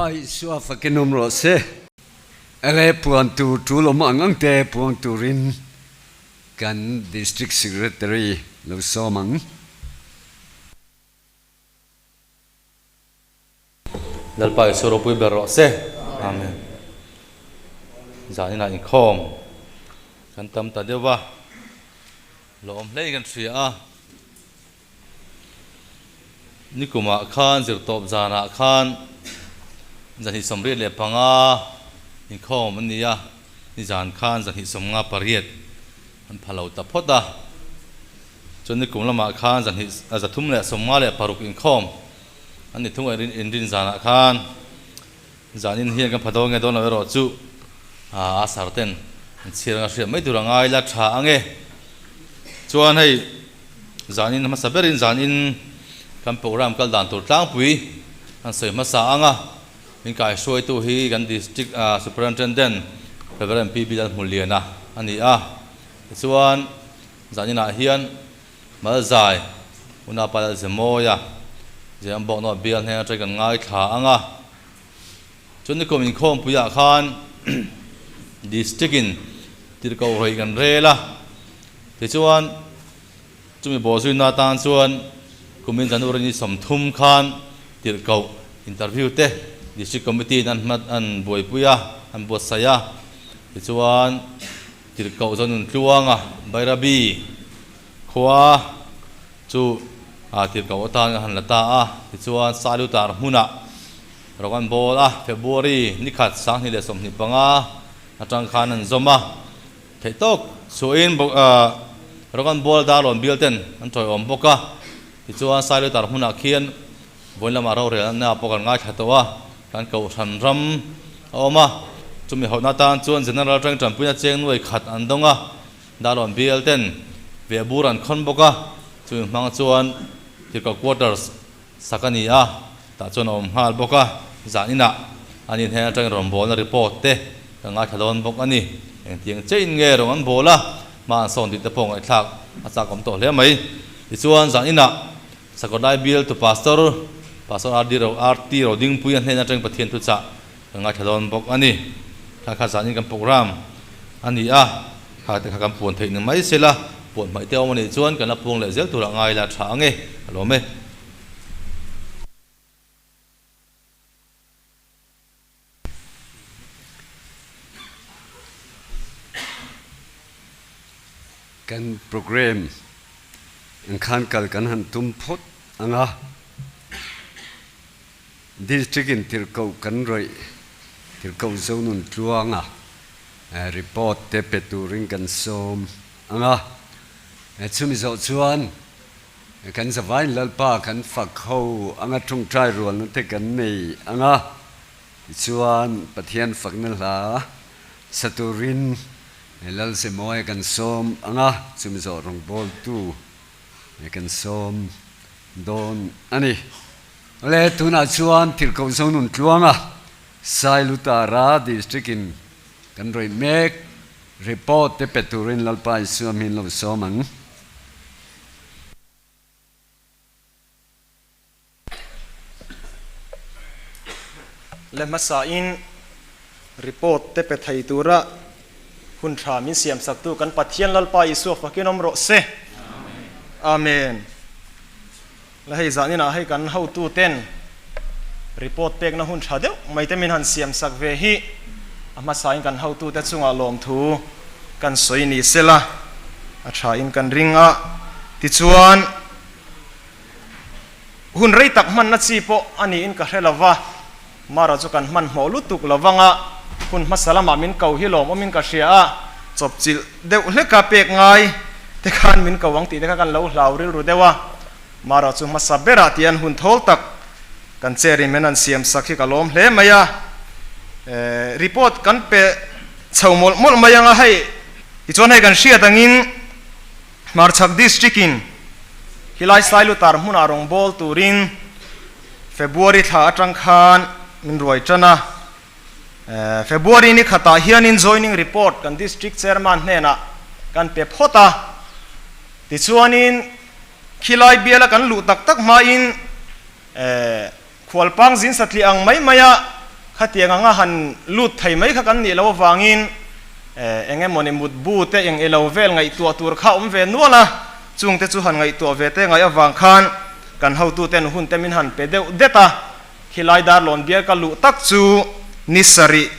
Lalpa Isua fakin awm rawh se. Ele puan tur tul awm ang ang te puang turin kan District Secretary lo sawm ang. Lalpa Isua ropui ber rawh se. Amen. Zaninah inkhawm kan tam ta deuh va, lawm hlei kan hria a. Nikumah khan zirtawp zanah khan zahnih 85 inkhawm an ni a, nizan khan zahnih 58 an pha lo ta phawt a. Chuan nikum lamah khan zahnih 356 inkhawm An ni thung in inrin zanah khan zanin hian kan pha dawn nge dawn lo erawh chu a sar ten an chhiar anga hriat mai tur a ngai la tha ang e. Chuan hei zanin hmasa berin zanin kan program kal dan tur tlangpui an sawi hmasa ang a, min kaihruaitu hi kan District Superintendent Rev. PB Lalhmuliana a ni a. Tichuan zaninah hian Malzai, Unapa lal Zemawia, Zem bawk nawh bial hnen atang kan ngaithla ang a. Chuan nikum inkhawmpuiah khan District in tirhkoh rawih kan rel a. Tichuan chumi bawhzuina atan chuan kumin January ni 30 khan tirhkoh interview te District Committee in an hmat an buaipui a, an buatsaih a. Tichuan. Tirhkoh Zonun Tluanga Bairabi khua chu tirhkoh atan a han la ta a, tichuan Sailutar hmunah rawng an bawl a, February ni khat 2025 atang khan an zawm a, theihtawk chhuahin rawng an bawl dar rawn bial ten an tawiawm bawk a, tichuan Sailutar hmunah khian vawiin lamah rorel an nia pawh kan ngaithla tawh a. Kan kohhran ram a awm a, chumi hauhna atan chuan General Tank tanpuina cheng nuai khat an dawng a, Darlawn bial ten veh bur an khawn bawk a, chumi hmang chuan Tirhkoh Quarters sak a ni a, tah chuan a awm nghal bawk a, zan inah an inhen atangin rawngbawlna report te kan ngaithla dawn bawk a ni. Engtiang chein nge rawn an bawl a, hma an sawn tih te pawh ngaihthlak a chak awm tawh hle mai. Tichuan zan inah Sakawrdai bial tu Pastor, Pastor RD Ro, RT Rodingpui a hnen atang Pathian thuchah kan ngaithla dawn bawk a ni. Thla kha zanin kan program a ni a, kha te kha kan puan theih ni mai sela, puan hmaih te awm a nih chuan kan la puang leh zel turah ngai la tha ang e, ka lawm e. Kan program ang khan kal kan han tum phawt ang a, District in tirhkoh kan rawih tirhkoh Zonun Tluanga report te pe turin kan sawm ang a, chumi zawh chuan Kan zavain Lalpa kan fak ho anga tawngtai rualna te kan nei anga, tichuan Pathian fakna hla sa turin Lalzemawia kan sawm anga, chumi zawh rawngbawltu kan sawm dawn a ni. Awle, tunah chuan Thirhkoh Zonun Tluanga, Sailutara District in kan rawih mek report te pe turin Lalpa Isua hmin lo sawm ang. Le hmasa in report te pe thei tura hun tha min siam sak tu kan Pathian Lalpa Isua fakin awm rawh se. Amen. La hei zanin ah hei kan hotu ten report pekna hun tha deuh mai te min han siam sak ve hi a hmasa in kan hotu te chungah lawmthu kan sawi ni sela a tha in kan ring a tichuan hun rei tak hmanna chi pawh a niin ka hre lova mara chu kan hmanhmawh lutuk lovanga hun hmasa lamah min ko hi lawmawm in ka hria a chawpchilh deuh hleka pek ngai te khan min ko ang tih te kha kan lo hlau rilru deuh a. Mara chu hmasa berah tih an hun thawl tak kan chair in men an siam sak hi ka lawm hle mai a, report kan pe chho mawlh mawlh mai ang a hei. Tichuan hei kan hriat angin Hmarchhak District in khilai Sailutar hmunah rawngbâwl turin February thla atang khan min ruai tan a, February ni khatah hianin joining report kan District Chairman hnenah kan pe phawt a, tichuanin Khilai biala kan luh tak tak hmain khualpang zin satliah ang mai maia Khatiang anga han lut thei mai kha kan nih loh avangin eng emawni mutbu te eng ilo vel ngaihtuah tur kha awm ve nual a, chungte chu han ngaihtuah ve te ngaih avang khan kan hotuten hun te min han pe deuh det a, khilai Darlawn bial ka luh tak chu ni sarih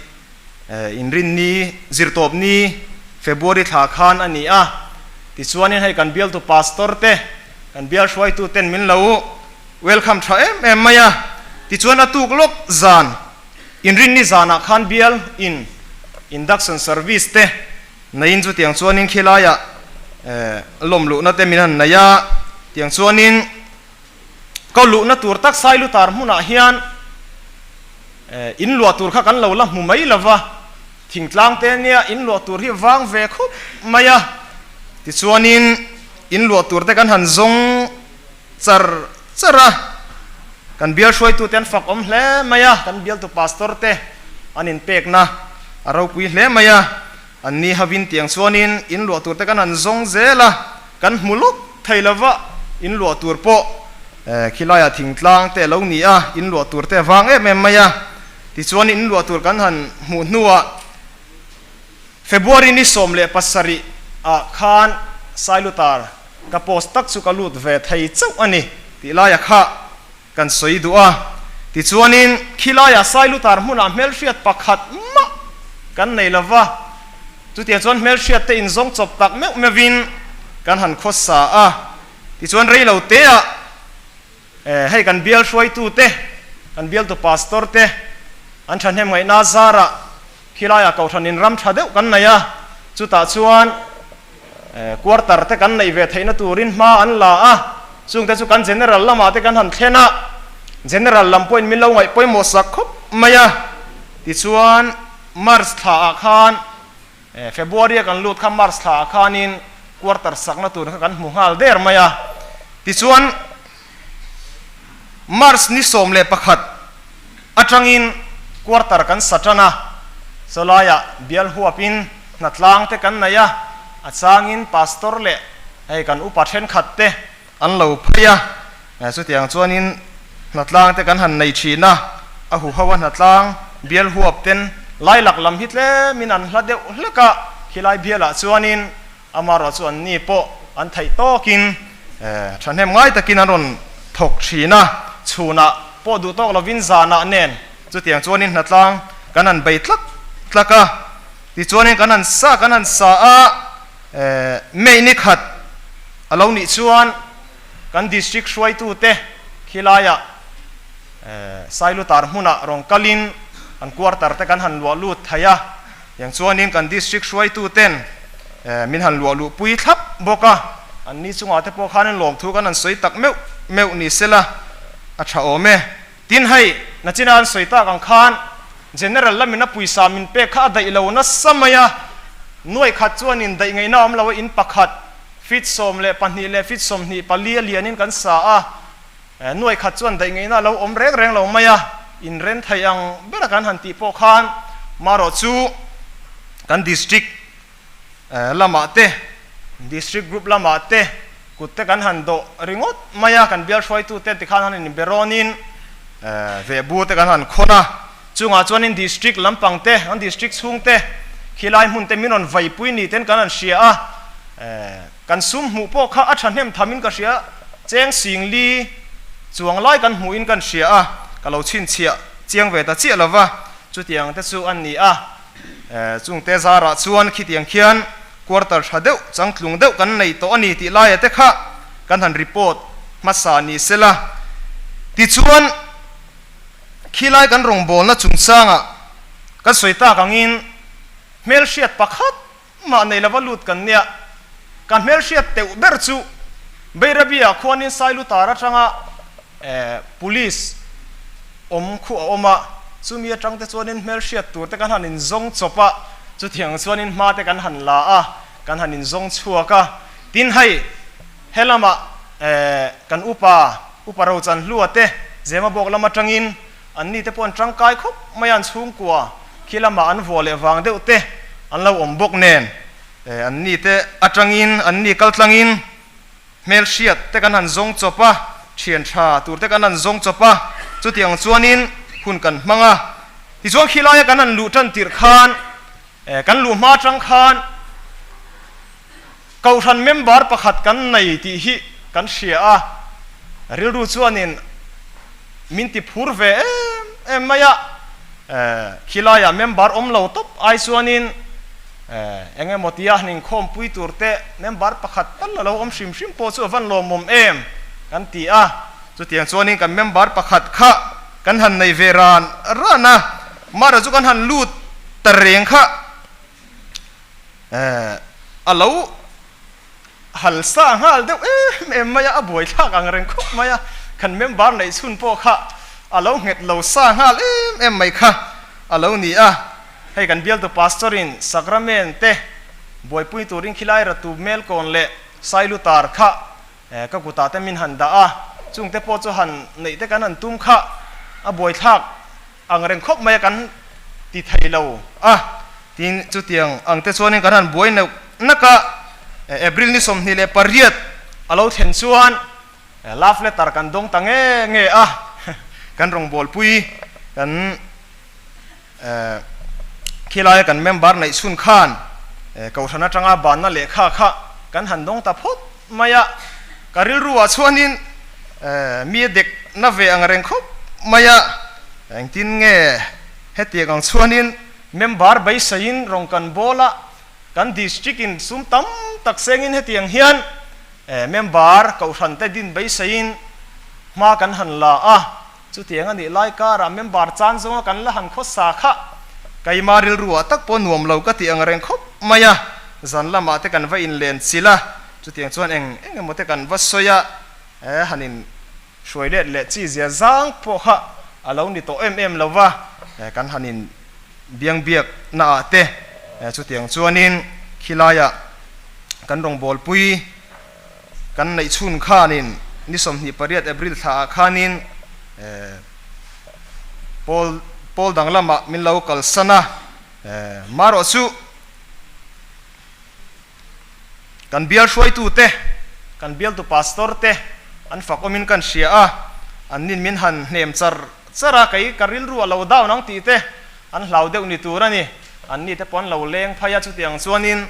inrinni zirtawp ni February thla khan a ni a, tichuanin hei kan bialtu pastor te kan bial hruaituten min lo Welcome tha em em mai a, tichuan a tuk lawk zan inrinni zanah khan bial in induction service te neiin chutiang chuanin khilaiah lawm luhna te min han nei a, tiang chuanin ko luhna tur tak Sailutar hmunah hian in luah tur kha kan lo la hmu mai lova, thingtlang te nia in luah tur hi vang ve khup mai a, tichuanin in luah tur te kan han zawng. Char char a, kan bial hruaitute an fak awm hle mai a, kan bialtu pastor te an inpekna a ropui hle mai a, an ni hovin tiang chuanin in luah tur te kan han zawng zel a, kan hmu lawk thei lova, in luah tur pawh khilaiah thingtlang te a lo ni a, in luah tur te a vang em em mai a, tichuan in luah tur kan han hmuh hnuah February ni 17 ah khan Sailutar Ka post tak chu ka lut ve thei chauh a ni tih laia kha kan sawi duh a. Tichuanin khilaiah Sailutar hmunah hmelhriat pakhat mah kan nei lo va, chutiang chuan hmelhriat te inzawng chawp tak meuh meuhin kan han khawsa a. Tichuan rei lo teah hei kan bial hruaitute, kan bialtu pastor te an thahnem ngaihna zarah khilaiah kohhranin ram tha deuh kan nei a, chutah chuan Quarter te kan neih ve theihna turin hma an la a, chungte chu kan General lamah te kan han thlen a, General lam pawhin min lo ngaih pawimawh sak khawp mai a, tichuan March thla ah khan February a kan lut kha March thla ah khanin quarter sakna tur kha kan hmu nghal der mai a, tichuan March ni 11 atangin quarter kan sa tan a, chawlaiah bial huapin hnatlang te kan nei a, a changin pastor leh hei kan upa thenkhat te an lo phei a, chutiang chuanin hnatlang te kan han nei thin a, a huho a hnatlang bial huap ten lailak lam hi tlemin an hla deuh hlek a, khilai bialah chuanin Amaherawh chu anni pawh an theih tawkin thahnem ngai takin an rawn thawk thin a, chhunah pawh duh tawk lovin zanah nen chutiang chuanin hnatlang kan han bei tlak tlak a, tichuanin kan han sa kan han sa a, May ni khat a lo nih chuan kan district hruaitute khilaiah Sailutar hmunah rawn kalin an quarter te kan han luah lut thei a. Tiang chuanin kan district hruaituten min han luah luhpui thlap bawk a, anni chungah te pawh khanin lawmthu kan han sawi tak meuh meuh ni sela a tha awm e. Tin hei, nachina an sawi tak ang khan General lamin a pawisa min pek kha a daih lo nasa mai a, nuaih khat chuanin daih ngaihna awm lo a, in pakhat feet 12 leh feet 24 a lianin kan sa a, Nuaih khat chuan daih ngeihna a lo awm reng reng lo mai a, inren thei ang bera kan han tih pawh khan marawh chu kan district lamah te, district group lamah te kut te kan han dawh ringawt mai a, kan bial hruaitute tikhan han inbe rawnin vehbur te kan han khawn a, chungah chuanin district lampang te, kan district chhung te khilai hmun te min rawn vaipui ni ten kan han hria a. Kan sum hmuh pawh kha a thahnem thamin ka hria, cheng sing li chuang lai kan hmuhin kan hria a, ka lo chhinchhiah chiang ve ta chiah lo va, chutiang te chu an ni a. Chungte zarah chuan khitiang khian quarter tha deuh, changtlung deuh kan nei tawh a ni tih laia te kha kan han report hmasa ni sela. Tichuan, khilai kan rawngbawlna chungchangah kan sawi tak angin hmelhriat pakhat Mah nei lova lut kan nia. Ka hmelhriat teuh ber chu Bairabi-ah khuanin Sailutar atanga Police awm khu a awm a, chumi atang te chuanin hmelhriat tur te kan han inzawng chawp a, chutiang chuanin hma te kan han la a, kan han inzawng chhuak a. Tin hei helamah kan upa, Upa Rochanhlua te Zemabawk lam atangin Anni te pawh an tangkai khawp mai a, an chhungkua khi lamah an vuah leh vang deuh te an lo awm bawk nen anni te atangin anni kal tlangin hmelhriat te kan han zawng chawp a, thian tha tur te kan han zawng chawp a, chutiang chuanin hun kan hmang a. Tichuan khilaia kan han luh tan tirh khan, kan luh hma atang khan Kohhran member pakhat kan nei tih hi kan hria a, rilru chuanin min ti phur ve em em mai a, khilaiah member awm lo tawp ai chuanin eng emaw tia han inkhawmpui tur te member pakhat tal a lo awm hrim hrim pawh chu a van lawmawm em kan ti a, chutiang chuanin kan member pakhat kha kan han nei ve ran ran a, mara chu kan han lut ta reng kha. A lo hal sa nghal deuh em em mai a, a buai thlak ang reng khawp mai a, kan member neih chhun pawh kha a lo nghet lo sa nghal em em mai kha a lo ni a. Hei kan bialtu pastor in sacrament te buaipui turin khilai ratu melkawn leh sailutar kha ka kutah te min han dah a, chungte pawh chu han neih te kan han tum kha a buai thlak ang reng khawp mai a kan ti thei lo a, tin chutiang ang te chuanin kan han buai neuh nak a, April ni 28 a lo thlen chuan love letter kan dawng ta nge nge a, kan rawngbawlpui kan khilaia kan member neih chhun khan kohhran atanga banna lehkha kha kan han dawng ta phawt mai a, ka rilru ah chuanin mi a dek na ve ang reng khawp mai a, engtin nge hetiang ang chuanin member beiseiin rawn kan bawl a, kan district in sum tam tak sengin hetiang hian member kohhran te din beiseiin hma kan han la a, chutiang a nih lai karah member chan zawnga kan la han khawsa kha keima rilru ah tak pawh nuam lo ka tih ang reng khawp mai a, zan lamah te kan va inlen chilh a. Chutiang chuan eng eng emaw te kan va sawi a, he han in hruai let leh chi zia zang pawh kha a lo ni tawh em em lo va, kan han in biang biak na ah te chutiang chuanin khilaiah kan rawngbawlpui kan neih chhun khanin ni 28 April thla ah khanin pawl pawl dang lamah min lo kalsan a, marawh chu. Kan bial hruaitute, kan bialtu pastor te an fak awmin kan hria a, an nin min han hnem char char a, kei ka rilru a lo down ang tih te an hlau deuh ni tur a ni. An ni te pawh an lo leng phai a, chutiang chuanin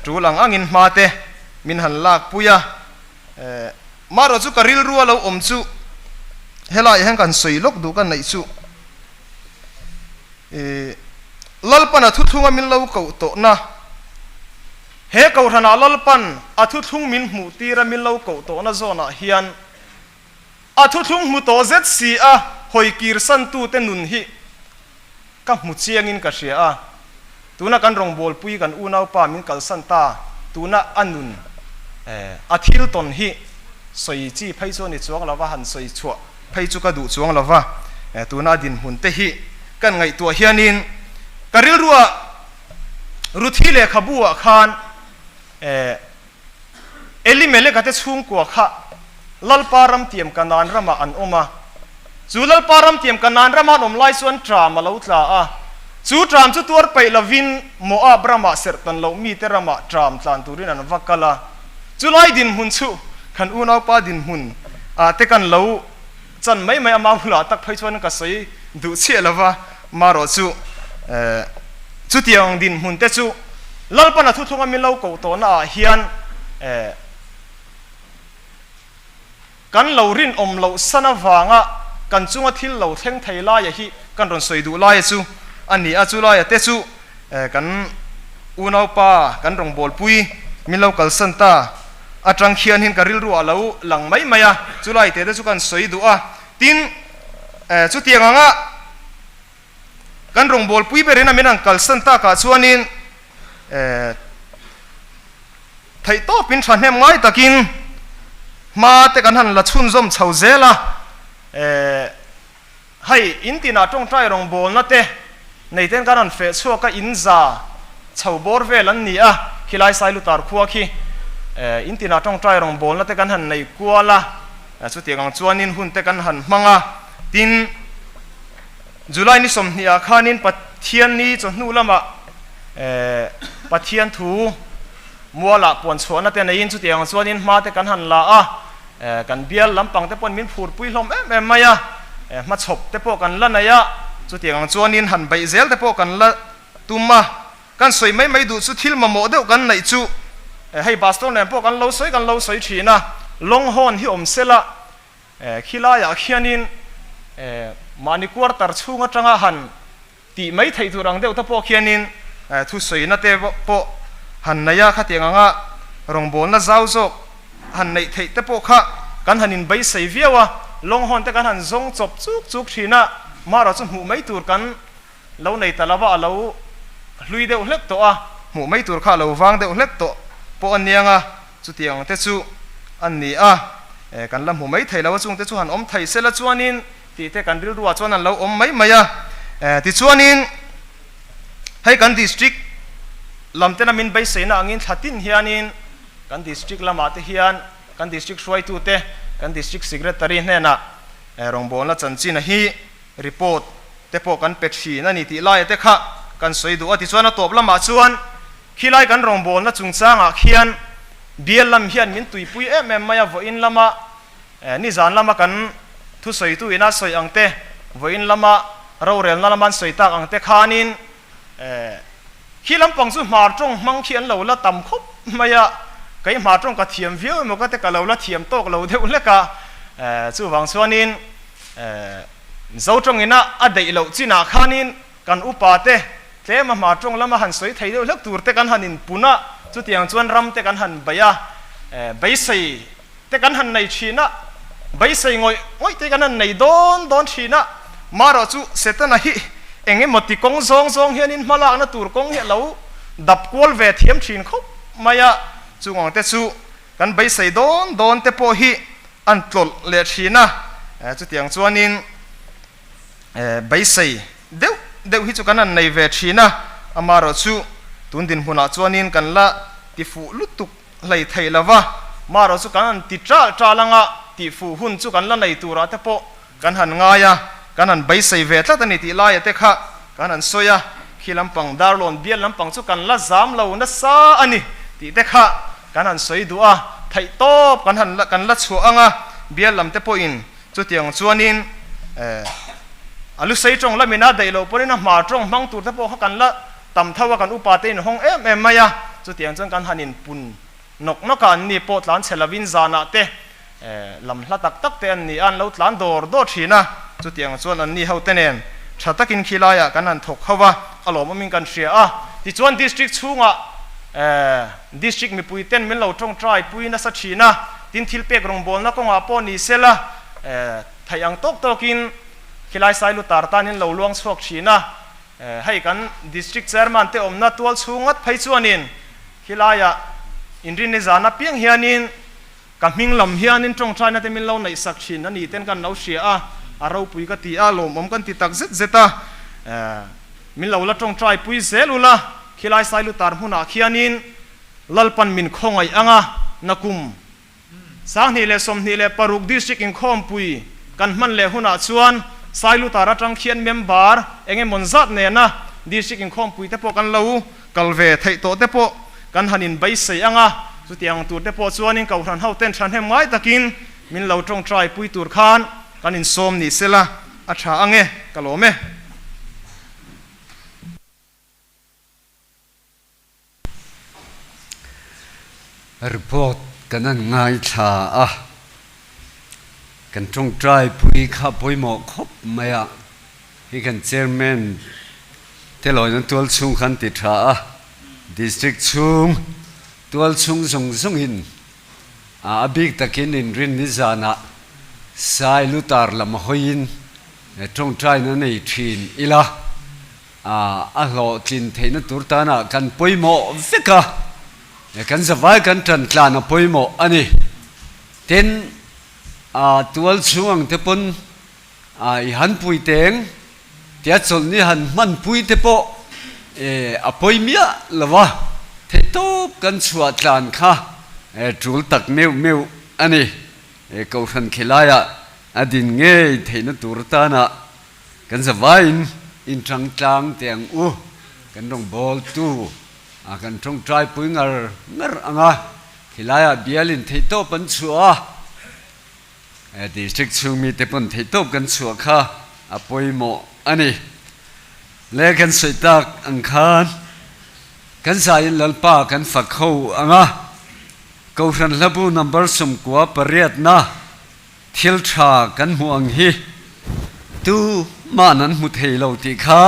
tul ang angin hma te min han lak pui a. Marawh chu ka rilru a lo awm chu helaiah hian kan sawi lawk duh ka neih chu. Lalpan a thuthlunga min lo koh tawhna. He Kohhranah Lalpan a thuthlung min hmuh tira min lo koh tawhna zawnah hian a thuthlung hmu tawh zet si a hawi kirsantute nun hi ka hmu chiangin ka hria a. Tuna kan rawngbawlpui kan unaupa min kalsan ta tuna a nun a thil tawn hi sawi chi phei chu a ni chuang lova han sawi chhuah phei chu ka duh chuang lo va, tuna a dinhmun te hi kan ngaihtuah hianin ka rilruah Ruthi lehkhabu ah khan Elimeleka te chhungkua kha Lalpa ramtiam Kanaan ramah an awm a, chu Lalpa ramtiam Kanaan rama an awm lai chuan ṭam a lo tla a, chu ṭam chu tuar peih lovin Moab ramah serhtan loh mite ramah ṭam tlan turin an va kal a. Chulai dinhmun chu kan unaupa dinhmun ah te kan lo chan mai mai a, Mabulah tak phei chuan ka sawi duh chiah lo va, marawh chu chutiang dinhmun te chu Lalpan a thuthlunga min lo koh tawhna ah hian kan lo rinawm loh san avanga kan chunga thil lo thleng thei laia hi kan rawn sawi duh laia chu a ni a, chulaia te chu kan unaupa kan rawngbawlpui min lo kalsan ta atang khianin ka rilru a lo lang mai mai a, chulai te te chu kan sawi duh a, tin chutiang anga kan rawngbawlpui berin a min han kalsan takah chuanin Theih tawpin thahnem ngai takin hma te kan han la chhunzawm chho zel a, hei in tinah tawngtai rawngbawlna te nei ten kan han feh chhuak a, in za chho bawr vel an ni a, khilai Sailutar khua khi in tinah tawngtai rawngbawlna te kan han nei kual a, chutiang ang chuanin hun te kan han hmang a, tin July ni 20 ah khanin Pathianni chawhnu lamah Pathian thu mualah puan chhuahna te neiin chutiang chuanin hma te kan han la a, kan bial lampang te pawhin min phurpui hlawm em em mai a, hmachhawp te pawh kan la nei a. Chutiang ang chuanin han beih zel te pawh kan la tum a, kan sawi mai mai duh chu thil mamawh deuh kan neih chu hei pastor nen pawh kan lo sawi kan lo sawi thin a, longhorn hi awm sela khilaiah khianin mahni quarter chhung atanga han tih mai theih tur ang deuh te pawh khianin thusawina te pawh han nei a, khatiang anga rawngbawlna zau zawk han neih theih te pawh kha kan han inbeisei viau a, longhorn te kan han zawng chawp chuk chuk thin a, marawh chu hmuh mai tur kan lo nei ta lova a lo hlui deuh hlek tawh a, hmuh mai tur kha a lo vang deuh hlek tawh pawh a niang a, chutiang te chu a ni a, kan la hmu mai thei lo a, chung te chu han awm thei sela chuanin tih te kan rilruah chuan an lo awm mai mai a, tichuanin hei kan district lam tena min beiseina angin thla tin hianin kan district lamah te hian kan district hruaitute, kan district secretary hnenah rawngbawlna chanchin a hi report te pawh kan pe thin a ni tih laia te kha kan sawi duh a. Tichuan a tawp lamah chuan khilai kan rawngbawlna chungchangah khian bial lam hian min tuipui em em mai a, vawiin lama nizan lama kan thusawitu ina sawi ang te, vawiin lama rorelna lama an sawi tak ang te khanin khi lampang chu hmar tawng hmang khi an lo la tam khawp mai a, kei hmar tawng ka thiam viau emaw ka te ka lo la thiam tawk lo deuh hlek a, chuvang chuanin Mizo tawngina a deih loh chinah khanin kan upa te tlema hmar tawng lama han sawi thei deuh hlek tur te kan han inpun a, chutiang chuan ram te kan han bei a, beisei te kan han nei thin a, beisei ngawih ngawih te kan han nei dawn dawn thin a, marawh chu Setana hi eng emaw ti kawng zawng zawng hianin hmalakna tur kawng hi a lo dap kual ve thiam thin khawp mai a, chung ang te chu kan beisei dawn dawn te pawh hi an tlawlh leh thin a, chutiang chuanin beisei deuh deuh hi chu kan han nei ve thin a, amaherawh chu tun dinhmunah chuanin kan la tifuh lutuk hlei thei lo va, marawh chu kan han ti ṭal ṭal anga tihfuh hun chu kan la nei turah te pawh kan han ngai a, kan han beisei ve tlat a ni tih laia te kha kan han sawi a, khi lampang Darlawn bial lampang chu kan la zam lo nasa a ni tih te kha kan han sawi duh a, theih tawp kan han kan la chhuah ang a, bial lam te pawhin chutiang chuanin a lusei tawng lamin a daih loh pawhin a hmar tawng hmang tur te pawh kha kan la tam tho a, kan upa te inhawng em em mai a, chutiang chuan kan han inpun nawk nawk a, an ni pawh tlan chhe lovin zanah te lam hla tak tak te an ni a, an lo tlan dawr dawr thin a, chutiang chuan an ni ho te nen tha takin khilaiah kan han thawk ho a, a lawmawmin kan hria a, tichuan district chhungah district mipui ten min lo tawngtai pui nasa thin a, tin thil pek rawngbawlna kawngah pawh ni sela theih ang tawk tawkin khilai sailu tar tanin lo luang chhuak thin a. Hei kan District Chairman te awmna tual chhung ngat phei chuanin khilaiah inrinni zan apiang hianin ka hming lam hianin tawngtaina te min lo neihsak thin a ni ten kan lo hria a, a ropui ka ti a, lawmawm kan ti tak zet zet a, min lo la tawngtai pui zel ula khilai Sailutar hmunah khianin Lalpan min khawngaih anga nakum 2026 District inkhawmpui kan hman leh hunah chuan Sailutar atang khian member eng emawn zat nena District inkhawmpui te pawh kan lo kal ve theih tawh te pawh kan han inbeisei ang a, chutiang tur te pawh chuanin Kohhran ho ten thahnem ngai takin min lo tawngtai pui tur khan kan insawm ni sela a tha ang e, ka lawm e. Report kan an ngaithla a, kan tawngtai pui kha pawimawh khawp mai a, hei kan chairman te lawina tual chhung khan ti tha a, district chhung tual chhung zawng zawngin a bik takin inrinni zanah Sailutar lam hawiin tawngtaina nei thin ila. A hlawhtlin theihna tur tana kan pawimawh vek a, kan zavai kan tan tlan a pawimawh a ni. Tin, tual chhung ang te pawn i han pui teng tia chawlhni han hman pui te pawh a pawi miah lo va, theihtawp kan chhuah tlan kha tul tak meuh meuh a ni. Kohhran khilaiah a din ngei theihna tur tana Kan zavaiin inṭang tlang teh ang u, kan rawngbawltu a kan ṭawngṭai pui ngar ngar ang a, khilaiah bialin theihtawp an chhuah a, district chhung mite pawn theihtawp kan chhuah kha a pawimawh a ni. Le kan sawi tak ang khan kan zaiin Lalpa kan fak ho ang a, Kohhran hlabu number 98na thil tha kan hmuh ang hi tu mahn an hmu thei lo tih kha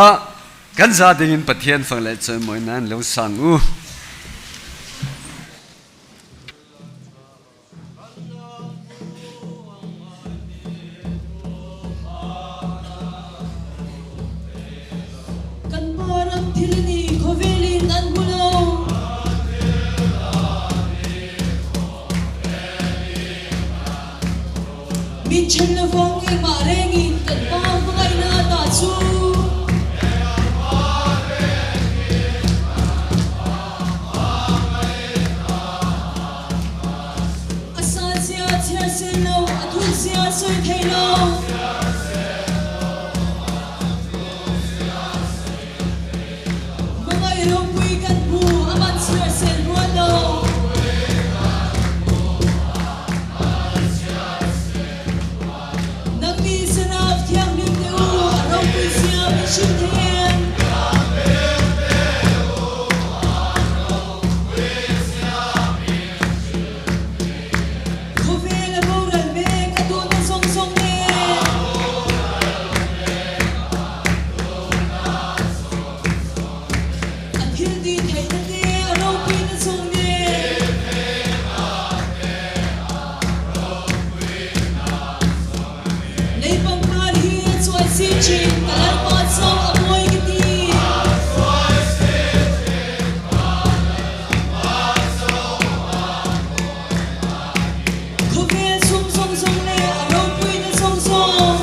kan za dingin Pathian fak leh chawimawi nan lo sang u. Kan pa ram thil a ni, khawvelin an hmu lo. Min then lovang engmah rengin kan pa hmangaihna dah chu. A san zia chhiar sen lo, a thun zia sawi thei lo. Hmangaih ropui kan hmu, a man chhiar sen rual lo. Nangni Seraf thianghlim te u, a ropui zia min hrilh thei em? Khawvel a boral mek a duhna zawng zawng nen. A thil tih theihna te a ropuina zawng nen. Lei pangpar hi a chuai si thin, ka Lalpa chauh a mawi ka ti. Khawvel chhung zawng zawng leh a ropuina zawng zawng.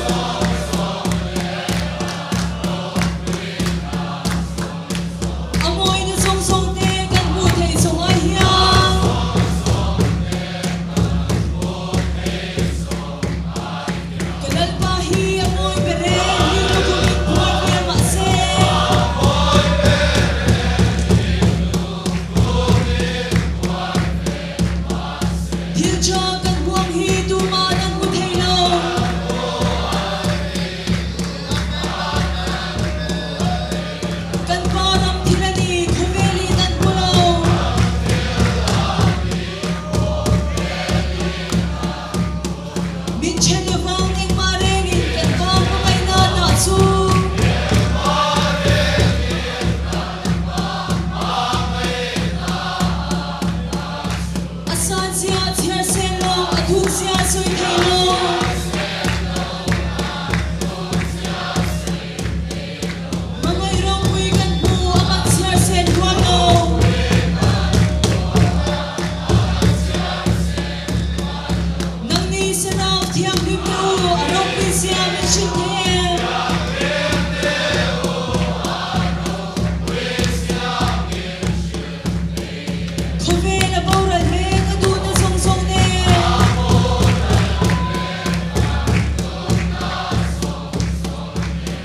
A mawina zawng zawng te kan hmuh theih zawng ai hian. Ka Lalpa hi a mawi ber e, ni lukumin phuar vel mah se. Thil tha kan huam hi tuman an hmu thei lo. Kan pa ram thil a ni, khawvelin an hmu lo. Min then avang engmah rengin kan pa hmangaihna dah chu. A san zia chhiar sen lo, a thuk zia sawi thei lo. Hmangaih ropui kan hmu, a man chhiar sen rual lo. Nangni Seraf thianghlim te u, a ropui zia min hrilh thei em? Khawvel a boral mek a duhna zawng zawng nen.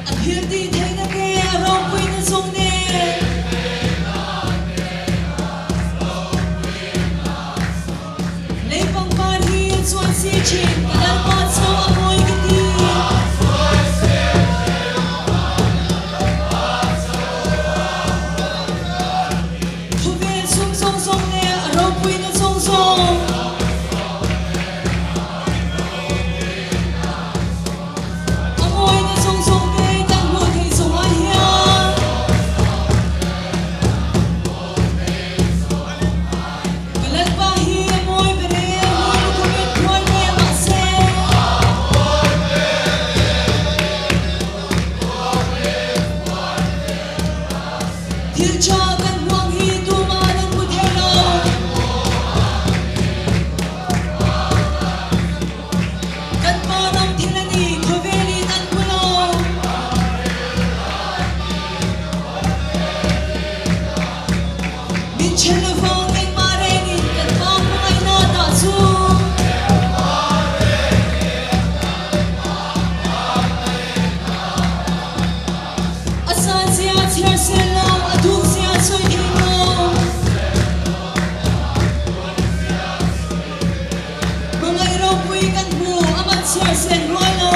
A thil tih theihna te a ropuina zawng nen. Lei pangpar hi a chuan si thin, ka Lalpa chho a mawi ka ti. Khawvel chhung zawng zawng leh a ropuina zawng zawng. A mawina zawng zawng te kan hmuh theih zawng ah hian. Ka Lalpa hi a mawi ber e, ni lukhawmin phuar ve mahse. Thil tha kan huang hi tuman an hmu thei lo. Kan pa ram thil a ni, khawvelin an hmu lo. Min then avang engmah rengin kan pa hmangaihna dah chu. A san zia chhiar sel lo, a thuk zia sawi thei lo. Hmangaih ropui kan hmu, a man chhiar sen rual lo.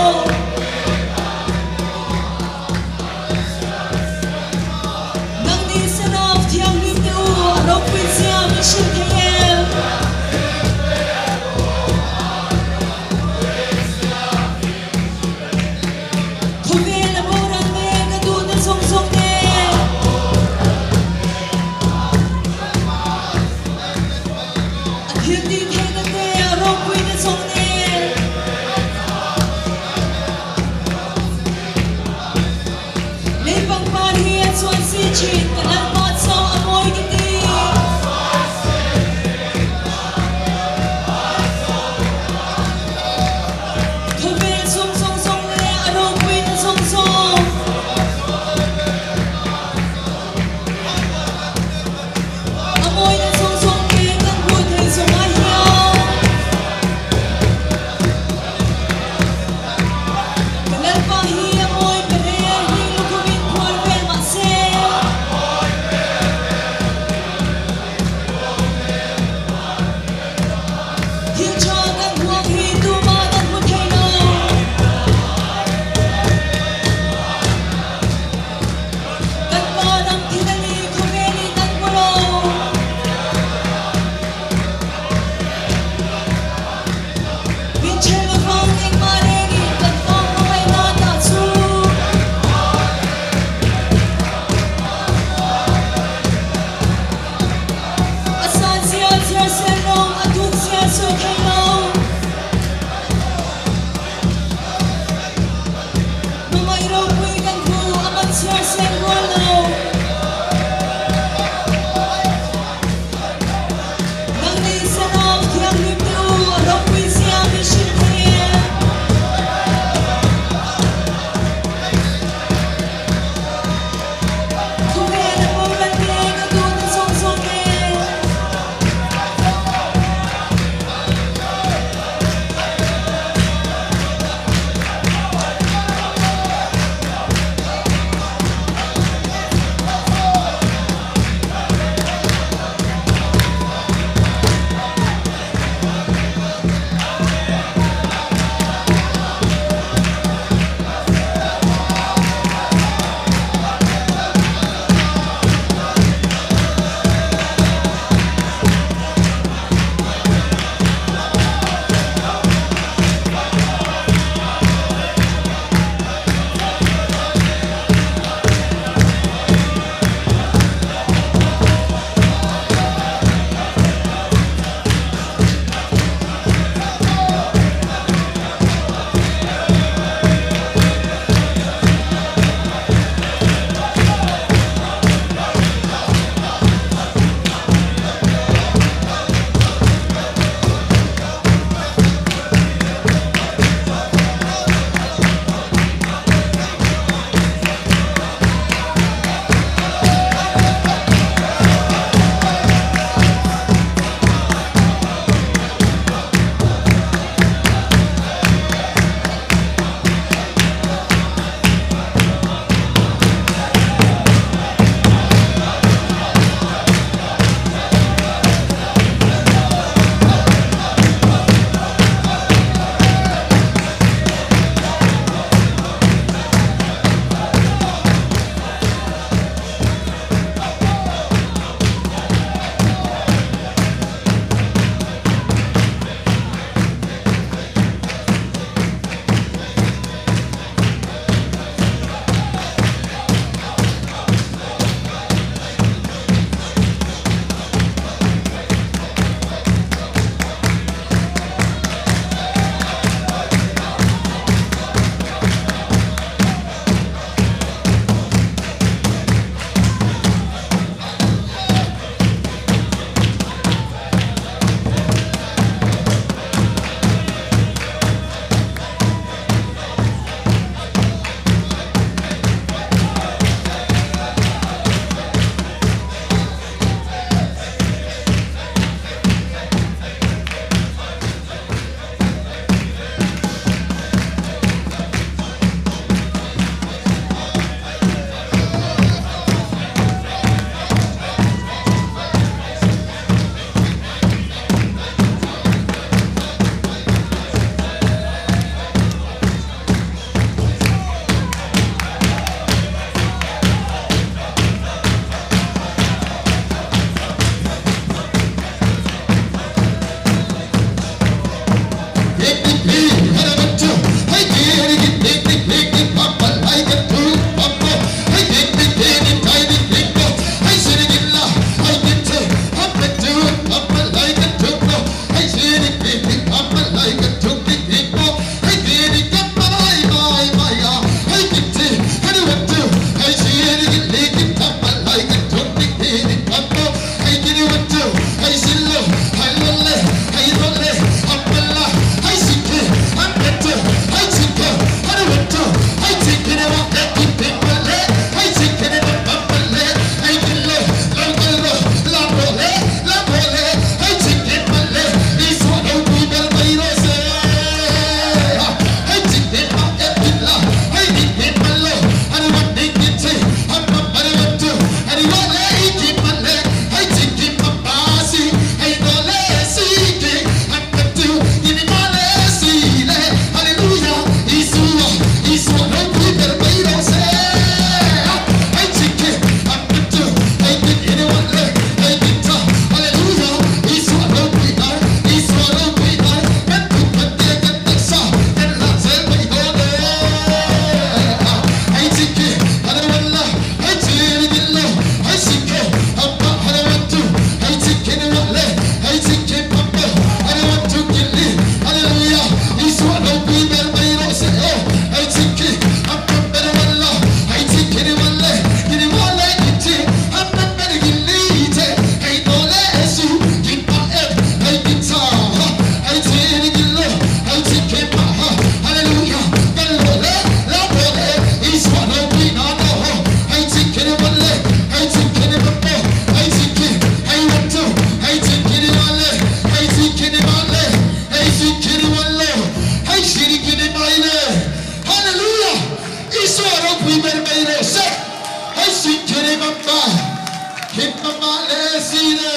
le.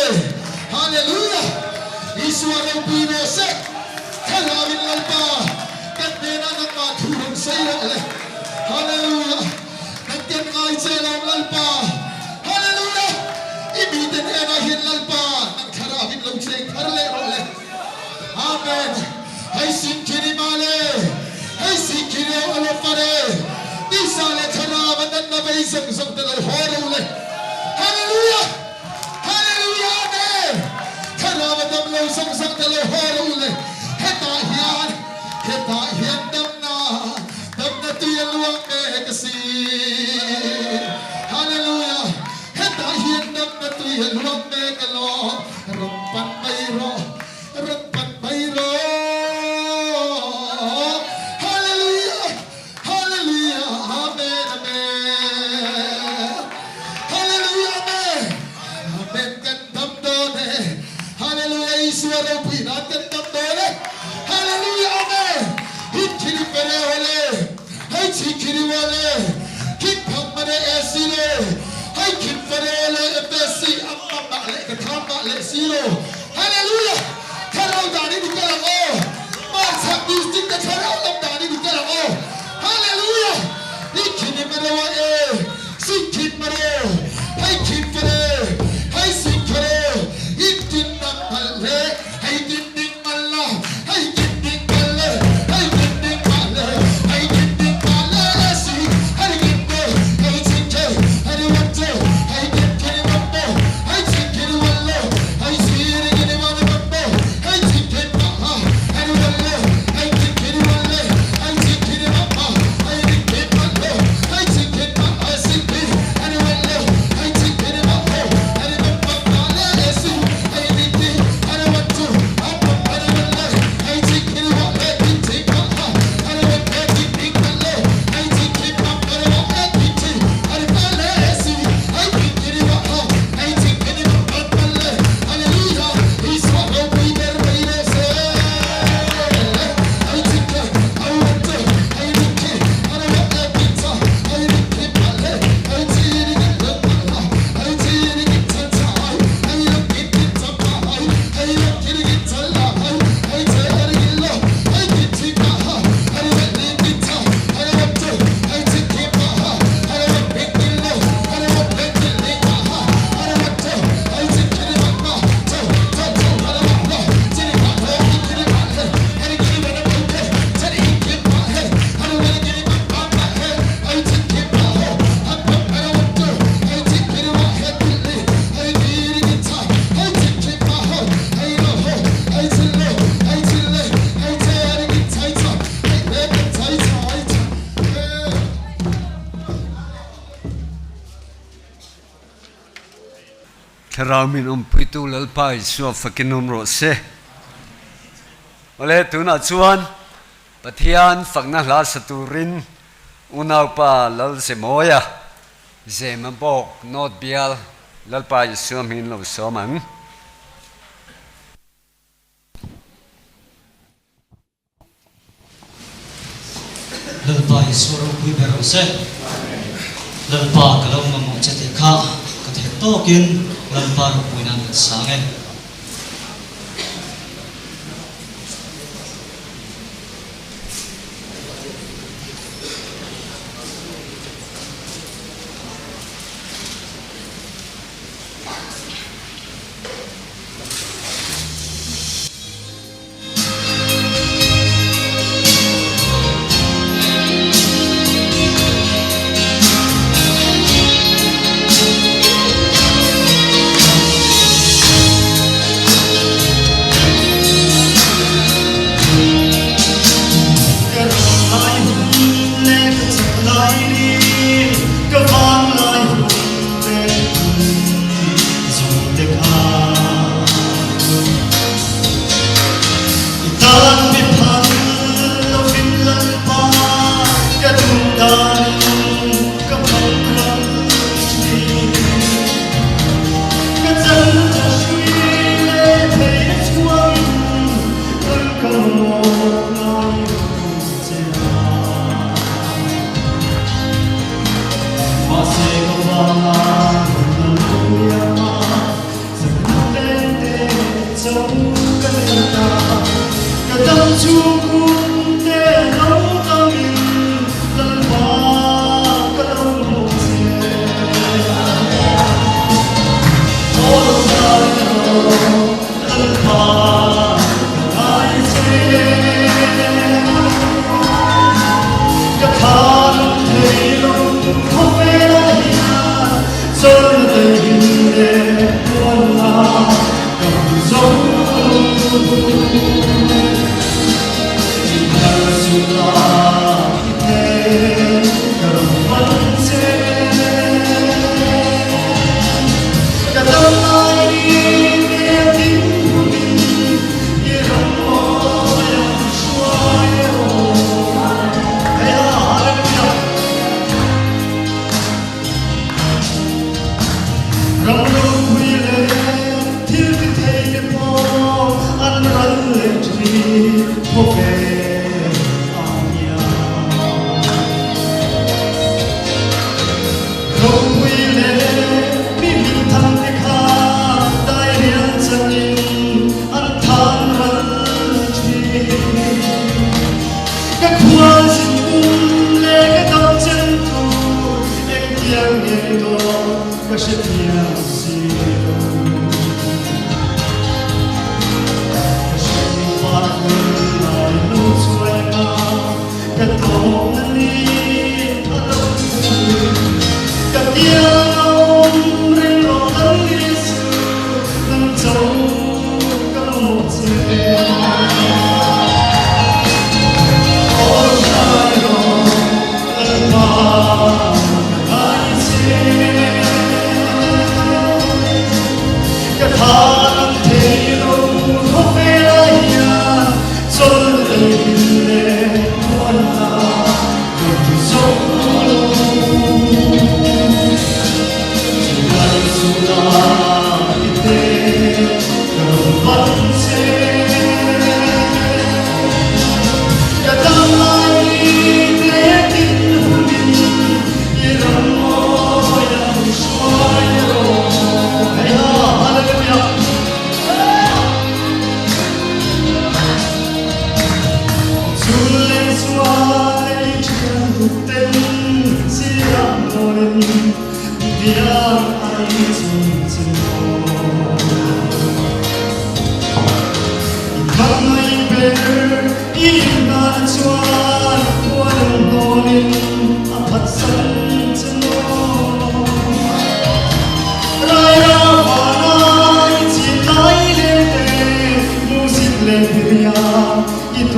Hallelujah! Isua ropui rawh se. Thlarauin Lalpa kan hnenah nangmah thu rawn sawi rawh le. Hallelujah! Kan ken ngai che lawm Lalpa. Hallelujah! I mite hnenah hian Lalpa nang thlarauin lo cheng thar leh rawh le. Amen! Hei Sinkhiri male, hei Sinkhiri aw alawfare, tisa leh thlarau a natna vei zawng zawng te lo haw ro le. Hallelujah! Hallelujah! Amen! Thlarau a dam lo zawng zawng te lo haw ro le. Hetah hian, hetah hian damna, damna tui a luang mek a si. Hallelujah! Hetah hian damna tui a luang mek alawm. Rawn pan mai rawh, rawn pan mai rawh. Hallelujah, Hallelujah, Amen, Amen. Hallelujah, Amen. Amen kan dam dawn e. Hallelujah, Isua ropui nan kan dam dawn e. Hallelujah, Amen. Hit khiri pere ole. Hei chhi khiri wale, khit phak mane e si lo, hei khit fare le e pe si amma mah le ka tham mah le si lo. Hallelujah! Thlarau dan in i tel ang aw. Hmarchhak district te thlarau lam dan in i tel ang aw. Hallelujah! I khin i maro a e, si khit maro, hei khit fare, hei si khare, i tin nang hal le, hei tin ding mal la, hei tin ding mal le, hei tin ding mah le, hei tin ding mah le si, hei tin te, hei chin te, hei wan te, hei tin kini wan bo, hei chin kini wan lo, hei si ri kini wan wan bo, hei chin khin ma ha, hei wan le, hei tin kini wan le, hei chin kini ma ha, hei rin khin ma lo, hei chin khin ma ha si pi, hei wan lo, hei chin kini ma ho, hei wan ma ma le si, hei rin ti, hei wan chu, Thlarau min awmpuitu Lalpa Isua fakin awm rawh se. Awle tunah chuan Pathian fakna hla sa turin unaupa Lalzemawia Zema bawk North Bial Lalpa Isua hmingin lo sawm ang. Lalpa Isua ropui ber rawh se. Lalpa ka lo mamawh che tih kha ka theih tawkin Lalpa ropui nan kan sang e.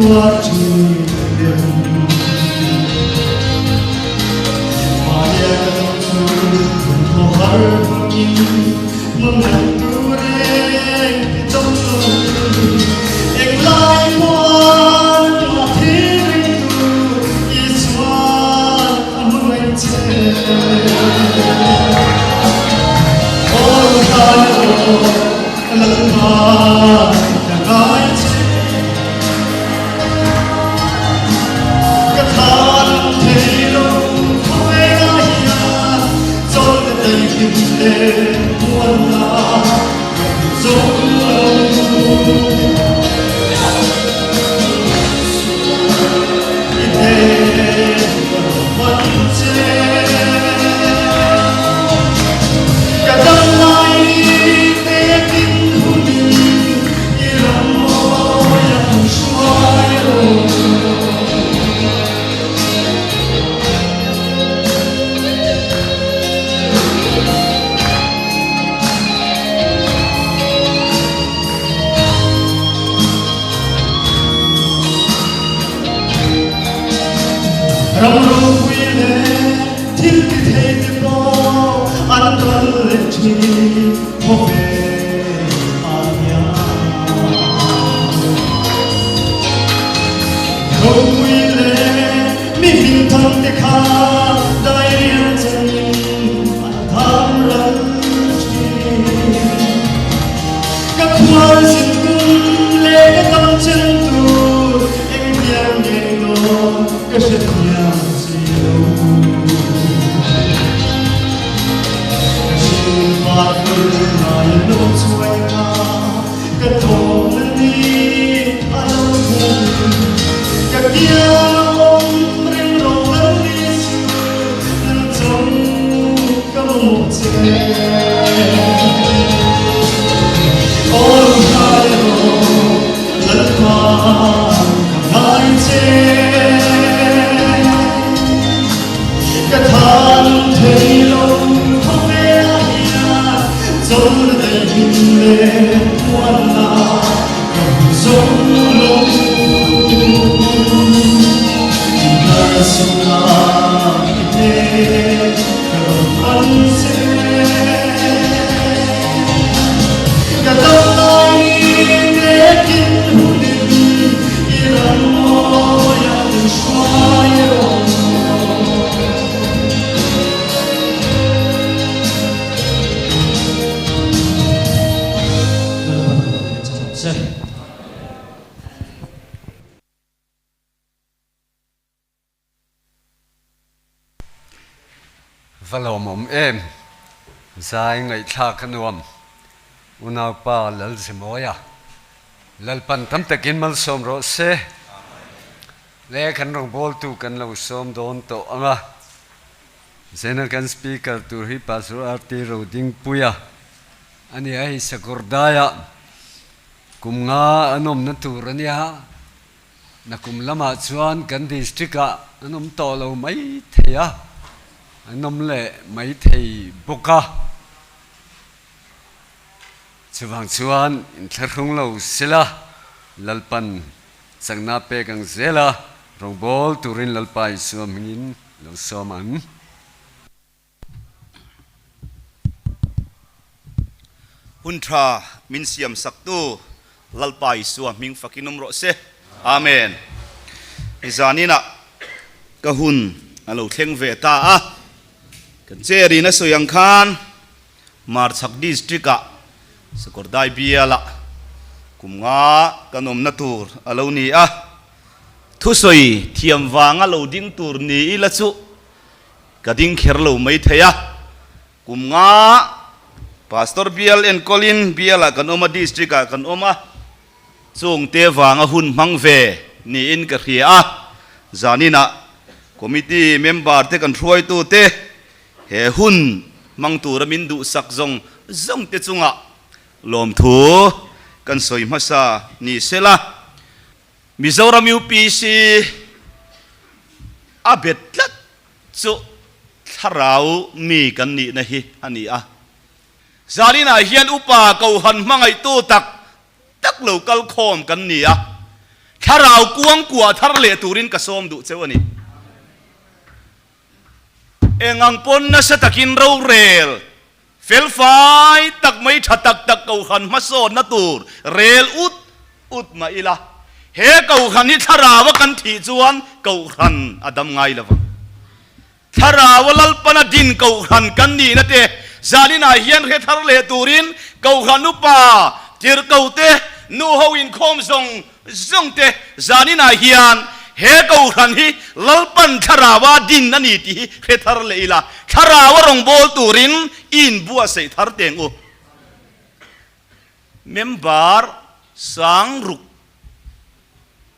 tuar thin em? Mahnia ka dam chu hun thaw har hmangin hmangaih tur eng ti dam lo. Englai pawha nangmah thil ringtu Isuan a hmangaih che. Aw Lalpa Lalpa ka ngai che. Ka than thei lo khawvelah hian chawl ka nei hlim leh muanna ka hmu zo lo. I hnen ka rawn hman che. Ka dam lai pekin hunin i ram mawi a hmu hruai lo. Ram ropui leh thil ti thei te pawh an ral leh thin khawvel ah hian. Ropui leh mi hmingthang te kha dairial chanin an tham ral thin. Ka khual zin kum leh ka dam chen tur engtiang nge ni dawn ka hrethiam si lo. Ka hrilhfat ur ngai a lo chuai kha ka thawm a ni a lo thung. Ka kiang a awm reng rawh lal ni chu nang chang ka mamawh che. Aw hrai rawh Lalpa ka ngai che. Ka than thei lo khawvelah hian chawl daih hlim leh muanna ka hmu zo lo. Inharsatna i hnen ka rawn hman che. Ka dam lai pekin hunin i ram mawiah min hruai rawh. Lalpan ropui che rawh se. Va lawmawm em! Zai ngaihthlak a nuam. Unaupa Lalzimawia, Lalpan tam takin malsawm rawh se. Le kan rawngbawltu kan lo sawm dawn tawh ang a. Zena kan speaker tur hi Pastor RT Rodingpuia a ni a, hei Sakawrdaiah kum nga an awmna tur a nia. Nakum lamah chuan kan district ah an awm tawh lo mai thei a, an awm leh mai thei bawk a. Chuvang chuan inthlahrung lo sela Lalpan chakna pek ang zel a, rawngbawl turin Lalpa Isua hmingin lo sawm ang. Hun tha min siam saktu Lalpa Isua hming fakin awm rawh se. Amen. Zaninah ka hun a lo thleng ve ta a, kan chair-in a sawi ang khan Marchhak District-ah Sakawrdai bialah kum nga kan awmna tur a lo ni a, thusawi thiam vanga lo ding tur ni ila chu Ka ding kher lo mai thei a, kum nga Pastor bial enkawlin bialah kan awm a, district ah kan awm a, chungte vanga hun hmang ve niin ka hria a, zaninah committee member te kan hruaitu te he hun hmang tura min duhsak zawng zawng te chungah lawmthu kan sawi hmasa ni sela. Mizoram UPC a bet tlat chu thlarau mi kan nihna hi a ni a. Zaninah hian upa Kohan hmangaihtu tak tak lo kal khawm kan ni a. Thlarau kuang kuah thar leh turin ka sawm duh cheu a ni. Eng ang pawn nasa takin rorel fel fai tak mai tha tak tak kohhran hmasawnna tur rel ut ut mah ila, he kohhran hi thlarau a kan thih chuan kohhran a dam ngai lo vang. Thlarau a Lalpana din kohhran kan nihna te zaninah hian hre thar leh turin kohhran upa tirhkote nuho inkhawm zawng zawng te zaninah hian he kohhran hi Lalpan Thlaraua din a ni tih hi hre thar leh ila, Thlaraua rawngbâwl turin i inbuatsaih thar teng u. Member Sangruk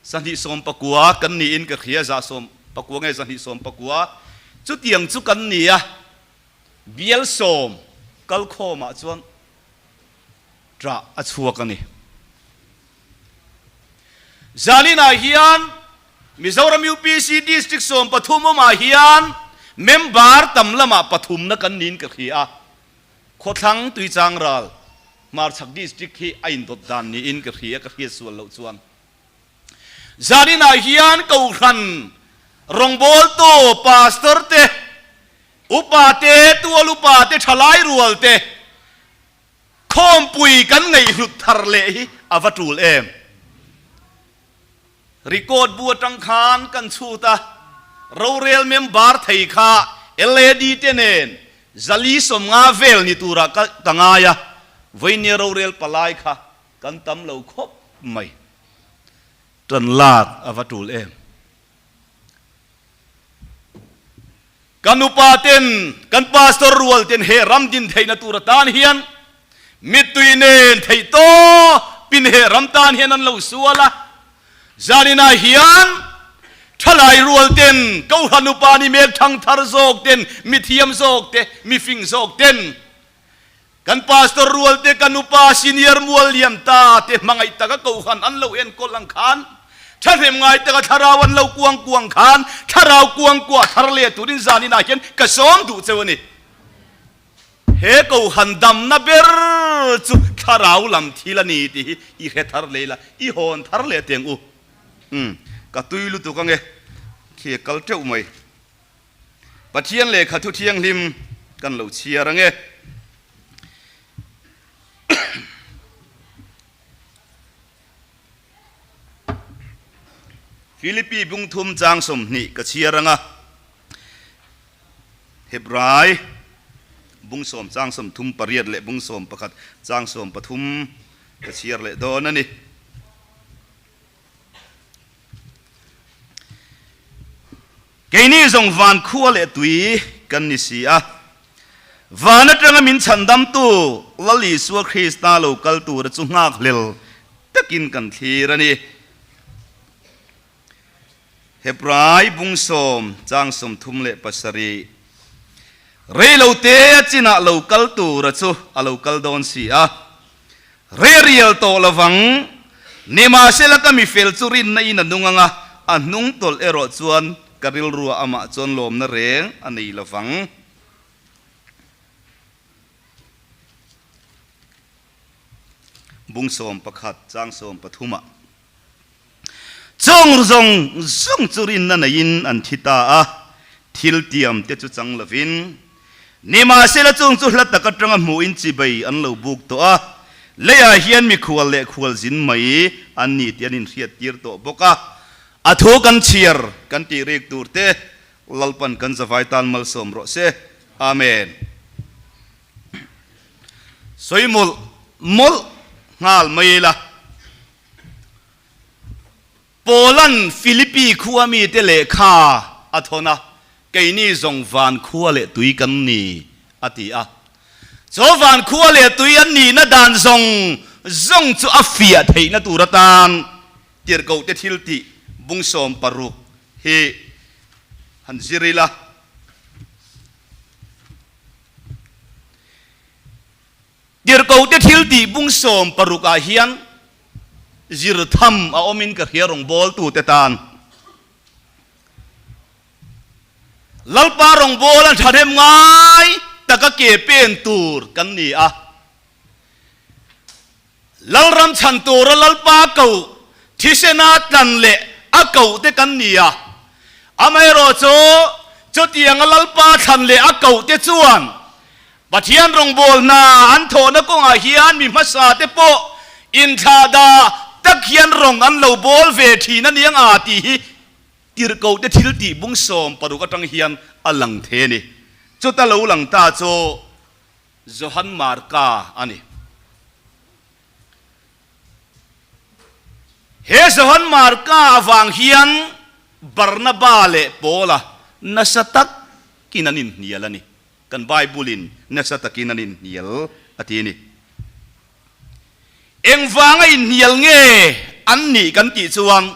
219 kan niin ka hria, 119 nge 219, chutiang chu kan ni a, bial sawm kalkhawmah chuan ṭah a chhuak a ni. Zalinah hian Mizoram UPC District 13 awmah hian member tam lamah pathumna kan niin ka hria a, Khawthlang Tuichang ral Hmarchhak District hi a indawt dan niin ka hria, ka hriat sual loh chuan. Zalinah hian Kohhran rawngbawltu Pastor te, Upa te, Tual upa te, Thalai rual te, Khawmpui kan ngaihhlut thar leh hi a va tul em? Record bu atang khan kan chhut a, rorel member thei kha LAD te nen zali 50 vel ni turah ka ka ngai a, vawinia rorel palai kha kan tam lo khawp mai. Tan lak a va tul em? Kan upa ten, kan pastor rual ten he ram din theihna tur atan hian mittui nen theih tawpin he ram tan hian an lo sual a. Zaninah hian thalai rual ten, Kohhran upa ni mek thangthar zawk ten, mithiam zawk te, mifing zawk ten, kan pastor rual te, kan upa senior mual liam ta te hmangaih taka Kohhran an lo enkawl ang khan, thahnem ngai taka thlarau an lo kuang kuang khan, thlarau kuang kuah thar leh turin zaninah hian ka sawm duh cheu a ni. He Kohhran damna ber chu thlarau lam thil a ni tih hi i hre thar leh ila, i hawn thar leh teng u. Umm, ka tui lutuk ange, khi a kal teuh mai. Pathian lehkha thu thianghlim kan lo chhiar ange. Philippi bung thum chang 20 ka chhiar anga. Hebrai bung 10 chang 38 leh bung 11 chang 13 ka chhiar leh dawn a ni. Keini zawng van khua leh tui kan ni si a, van atanga min chhandamtu Lal Isua Krista lo kal tura chu nghakhlel takin kan thlir a ni. Hebrai bung 10 chang 37 Rei lo te a chinah lo kal tura chu a lo kal dawn si a, Rei rial tawh lovang, nimahsela ka mi fel chu rinna in a nung ang a, a hnung tawlh erawh chuan ka rilruah amah chuan lawmna reng a nei lovang. Bung 11 chang 13 ah Chawng zawng zawng chu rinna neiin an thi ta a, thil tiam te chu chang lovin. Nimahsela chung chu hla tak atanga hmuhin chibei an lo buk tawh a, leiah hian mikhual leh khual zin mai an ni tih an inhriat tir tawh bawk a. A thu kan chhiar kan tih rik tur te Lalpan kan zavai tan malsawm rawh se. Amen. Sawi mawlh mawlh nghal mai ila. Paula'n Philippi khua mite lehkha a thawn a, Keini zawng van khua leh tui kan ni, a ti a. Chu van khua leh tui an nihna dan zawng zawng chu a fiah theihna tur atan tirhkohte thiltih bung 16 hi han zir ila. Tirhkohte thil tih bung 16 ah hian zir tham a awmin ka hria rawngbawltute tan. Lalpa rawngbawla thahnem ngai taka ke pen tur kan ni a. Lalram chhan tura Lalpa ko. Thisena tlan leh a koh te kan ni a, amaherawhchu chutianga Lalpa thlan leh a koh te chuan Pathian rawngbâwl hna an thawhna kawngah hian mi hmasa te pawh inthlahdah tak hian rawng an lo bâwl ve ṭhin a niang a tih hi tirhkoh te thil tih bung 16 aṭang hian a lang thei a ni. Chuta lo lang ta chu Johan Marka a ni. He Johan Marka avang hian Barnaba leh Paula nasa takin an inhnial a ni. Kan Bible-in nasa takin an inhnial a ti a ni. Engvanga inhnial nge an nih kan tih chuan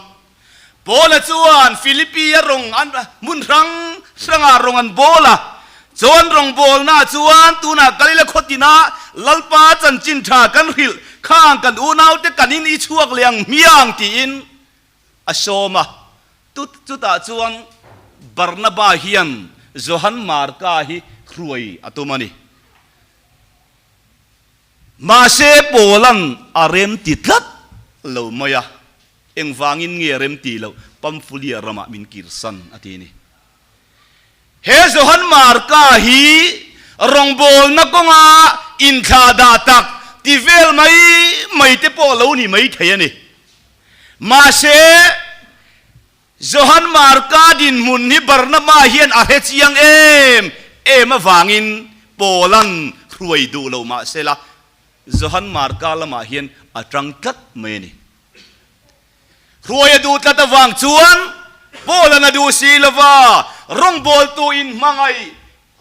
Paula chuan Philippi-a rawng an hmun hrang hrangah rawng an bawl a, chuan rawngbawlnaah chuan tunah Galila khawtinah Lalpa chanchin tha kan hrilh khang kan unaute kan in i chhuak leh ang hmiang tiin a sawm a. Chutah chuan Barnaba hian Johan Marka hi hruai a tum a ni. Mahse Paula'n a remti tlat lo mai a. Engvangin nge rem ti loh Pamfulia ramah min kirsan a ti ni. He Johan Marka hi rawngbawlna kawnga inthlah dah tak ti vel mai mai te pawh lo ni mai thei a ni. Mahse, Johan Marka dinhmun hi Barnaba hian a hre chiang em em avangin Paula'n hruai duh lo mahsela Johan Marka lamah hian a tang tlat mai a ni. Hruai a duh tlat avang chuan Paul-a'n a duh si lo va, rawngbawltu in hmangaih,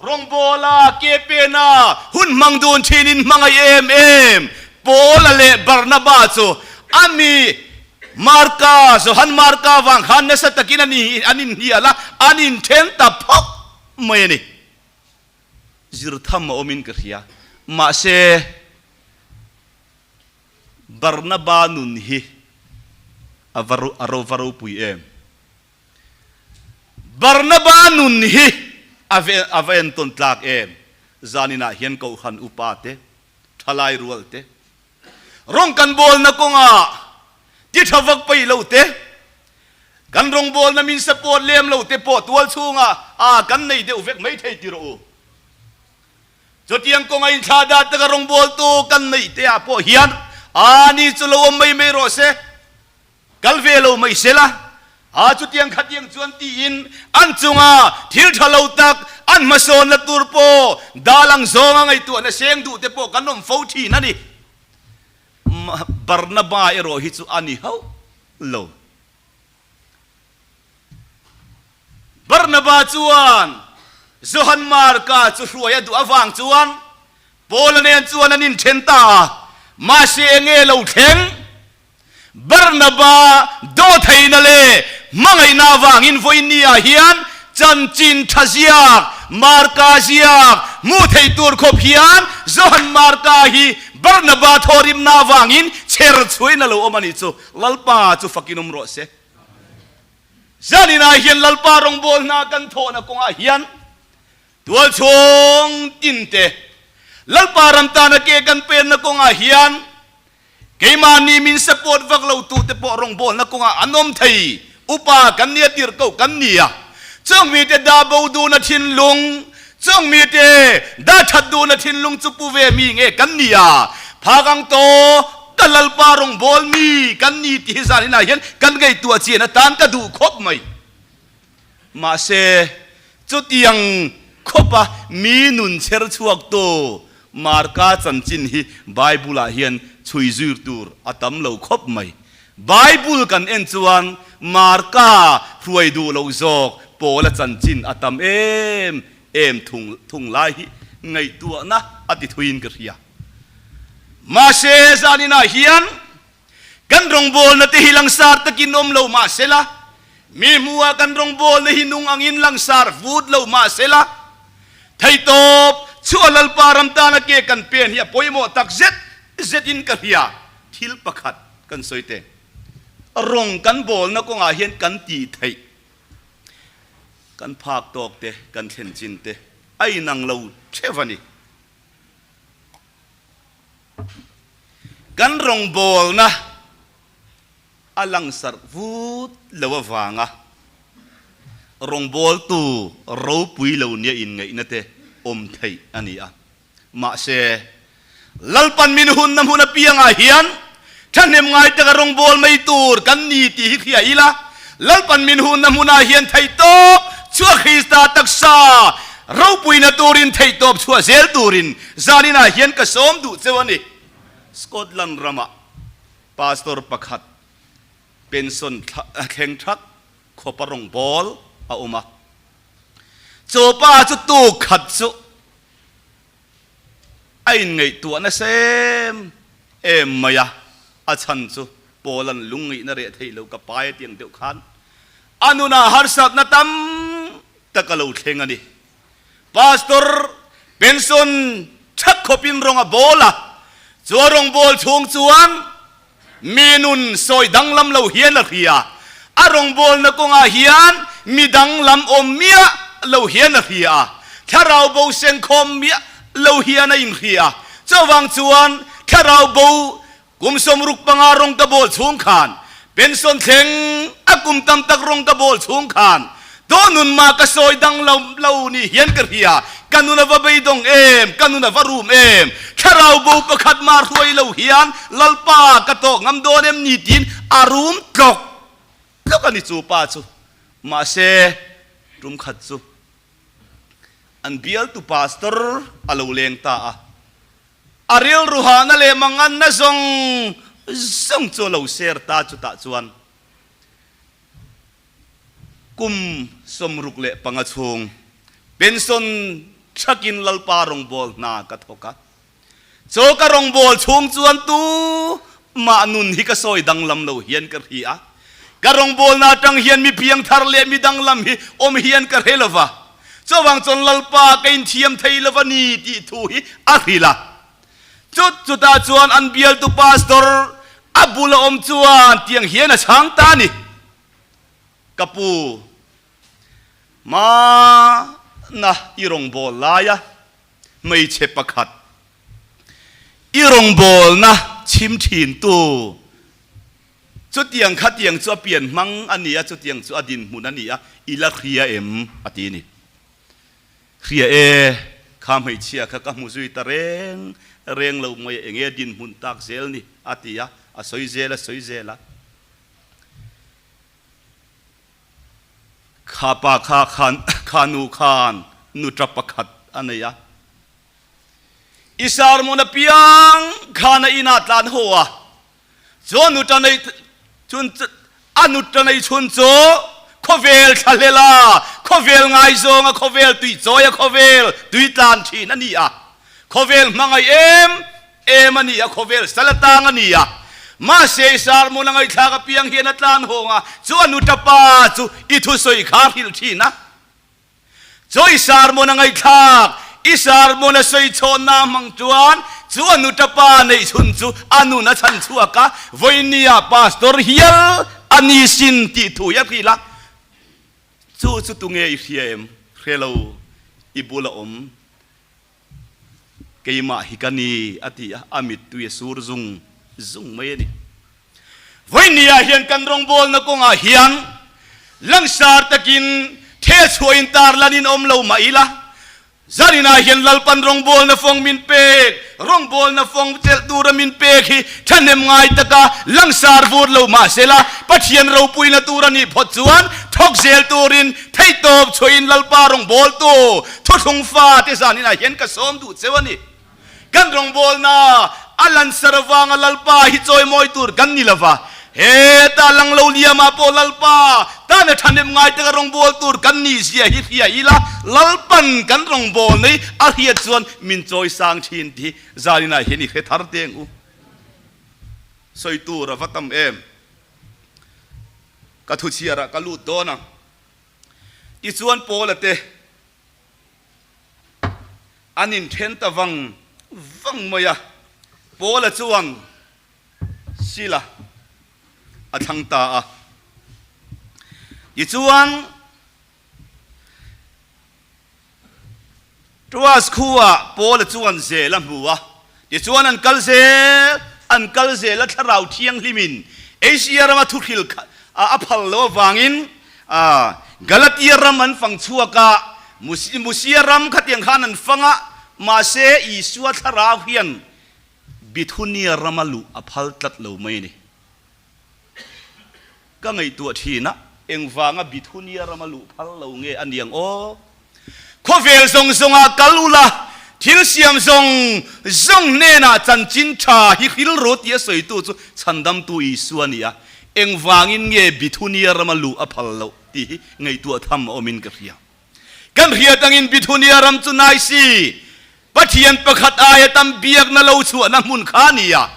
rawngbawla ke pena hun hmang dun thin in hmangaih em em Paul-a leh Barnaba chu a mi Marka, Johan Marka vang khan nasa takin an inhnial a, an inthen ta phawk mai a ni. Zir tham a awmin ka hria. Mahse. Barnaba nun hi a va a ro va ropui em? Barnaba nun hi a ve a va entawn tlak em? Zaninah hian Kohhran upa te, thalai rual te, rawng kan bawlna kawngah ti tha vak paih lo te, kan rawngbawlna min support lem lo te pawh tual chhungah a kan nei deuh vek mai thei ti rawh u. Chutiang kawnga inthlah dah taka rawngbawltu kan neih te ah pawh hian a ni chu lo awm mai mai rawh se, kal ve lo mai se la, a chutiang khatiang chuan tiin an chunga thil tha lo tak an hmasawnna tur pawh dal ang zawnga ngaihtuahna seng duh te pawh kan awm fo thin a ni. Barnaba erawh hi chu a ni hauh lo. Barnaba chuan Johan Marka chu hruai a duh avang chuan Paula nen chuan an inthen ta a, mahse enge lo thleng? Barnaba dawhtheihna leh hmangaihna avangin vawiin ah hian chanchin tha ziak, Marka ziak, hmuh theih tur khawp hian Johan Marka hi Barnaba thawhrimna avangin chher chhuain a lo awm a nih chu. Lalpa chu fakin awm rawh se. Zaninah hian Lalpa rawngbâwl hna kan thawhna kawngah hian tualchhung tinte Lalpa ram tana ke kan penna kawngah hian keimahni min support vak lo tute pawh rawngbâwlna kawngah an awm thei. Upa kan nia tirh ko kan ni a, chung mite dah bo duhna thinlung, chung mite dah that duhna thinlung chu pu ve mi nge kan ni a, phak ang taw Ka Lalpa rawngbâwl mi kan ni tih hi zan inah hian kan ngaihtuah chian atan ka duh khawp mai. Mahse, chutiang khawpa mi nun chher chhuaktu Marka chanchin hi Bible-ah hian chhui zir tur a tam lo khawp mai. Bible kan en chuan Marka hruai duh loh zawk Paula chanchin a tam em em thung thung lai hi ngaihtuahna a ti thuiin ka hria. Mahse, zaninah hian kan rawngbawlna te hi langsar takin awm lo mah sela, mi hmuhah kan rawngbawlna hi nung angin langsar vut lo mah sela, theitawp chhuah Lalpa ram tana ke kan pen hi a pawimawh tak zet zetin ka hria. Thil pakhat kan sawi teh, rawng kan bawlna kawngah hian kan tih theih, kan phak tawk te, kan thlen chin te a inang lo theuh a ni. Kan rawngbawlna A langsarh vut lo avanga rawngbawltu ropui lo nia inngaihna te awm theih a ni a. Mahse, Lalpan min hunna hmun apiangah hian thahnem ngai taka rawngbâwl mai tûr kan ni tih hi hria ila, Lalpan min hunna hmunah hian theihtâwp chhuah Krista taksa ropuina tûrin theihtâwp chhuah zêl tûrin zâninah hian ka sâwm duh cheu a ni. Scotland ramah pastor pakhat pension thleng thak khawpa rawngbâwl a awm a. Chu pa chu tûk khat chu A inngaihtuah nasa em em mai a, a chhan chu Paula'n lungngaihna reh theih lo ka pai a tiang deuh khan a nunah harsatna tam tak a lo thleng a ni. Pastor pension that khawpin rawng a bawl a, chu a rawng bawl chhung chuan mi nun sawi danglam lo hian a hria, a rawngbawlna kawngah hian mi danglam awm miah lo hian a hria a, thlarau bo sengkhawm miah lo hian a inhria. Chuvang chuan thlarau bo kum 65 rawng ka bawl chhung khan, pension thleng a kum tam tak rawng ka bawl chhung khan, Tawh nun mah ka sawi dang lo lo ni hian ka hria, ka nun a va beidawng em, ka nun a va rum em, thlarau bo pakhat mah hruai lo hian Lalpa ka tawh ngam dawn em ni tiin a rum tlawk tlawk a ni chu pa chu. Mahse, tum khat chu an bialtu pastor a lo leng ta a, a rilru hahna leh manganna zawng zawng chu a lo share ta chutah chuan. Kum 65 chhung pension thakin Lalpa rawngbâwl hna ka thawk a. Chaw ka rawngbâwl chhung chuan tu mah nun hi ka sawi danglam lo hian ka hri a. Ka rawngbâwlna atang hian mi piangthar leh mi danglam hi awm hian ka hre lo va. Chuvang chuan Lalpa ka inthiam thei lo va ni tih thu hi a hrilh a. Chut chutah chuan an bialtu pastor a bula awm chuan tiang hian a chhang ta a ni. Ka pu, Mana i rawngbâwl laia hmeichhe pakhat i rawngbâwlna chhim ṭhintu chutiang khatiang chu a pian hmang a ni a, chutiang chu a dinhmun a ni a, i la hria em? a ti a ni. Hria e, kha hmeichhia kha ka hmu zui ta reng reng lo mai a, enge dinhmun tak zel ni? a ti a, a sawi zel a sawi zel a. Kha pa kha khan kha nu khan nuṭa pakhat a nei a. I sermon apiang khan a inah tlan haw a, chuan nuṭa nei chun a nuṭa nei chhun chu khawvel thlahlel a, khawvel ngaizawng a, khawvel tuichawi a, khawvel tuitlan thin a ni a. Khawvel hmangaih em em a ni a, khawvel sal atang a ni a. Mahse, i sermon a ngaihthlak apiang hian a tlan hawng a, chu a nuta pa chu i thusawi kha a hrilh thin a. Chu i sermon a ngaihthlak, i sermon a sawi chhawnna hmang chuan chu a nuta pa neih chhun chu a nun a chhan chhuak a, vawinia pastor hial a ni sin tih thu hi a hrilh a. Chu chu tunge i hria em? Hre lo, i bula awm. Keimah hi ka ni, a ti a, a mittui a sur zung zung mai a ni. Vawinia hian kan rawngbawlna kawngah hian langsar takin thehchhuahin tarlanin awm lo mah ila, zaninah hian Lalpan rawngbawlna fawng min pek, rawngbawlna fawng chelh tura min pek hi thahnem ngai taka langsar vur lo mah sela, Pathian ropuina tur a nih phawt chuan thawk zel turin Theihtawp chhuahin Lalpa rawngbawltu thuthlung fate zaninah hian ka sawm duh cheu a ni. Kan rawngbawlna a lansar avanga Lalpa hi chawimawi tur kan ni lova, heta lang lo liamah pawh Lalpa tana thahnem ngai taka rawngbâwl tur kan nih zia hi hria ila, Lalpan kan rawngbâwl nei a hriat chuan min chawisang thin tih hi zaninah hian i hre thar teng u. Sawi tur a va tam em? Ka thuchhiarah ka lut dawn ang. Tichuan Paula te an inthen ta vang vang mai a, Paula chuan Sila a thlang ta a. Tichuan Troas khuaah Paula chuan zel a hmu a, tichuan an kal zel an kal zel a, Thlarau Thianghlimin. Asia rama thuhril a phal lo avangin Galatia ram an fang chhuak a, Musia ram khatiang khan an fang a, mahse Isua thlarau hian Bithunia rama luh a phal tlat lo mai a ni. Ka ngaihtuah thin a, engvanga Bithunia rama luh phal lo nge a niang aw? Khawvel zawng zawngah kal ula, thil siam zawng zawng hnenah chanchin tha hi rilru tia sawitu chu Chhandamtu Isua a ni a, engvangin nge Bithunia rama luh a phal loh tih hi ngaihtuah tham a awmin ka hria. Kan hriat angin Bithunia ram chu Naisi, Pathian pakhat aia tam biakna lo chhuahna hmun kha a ni a.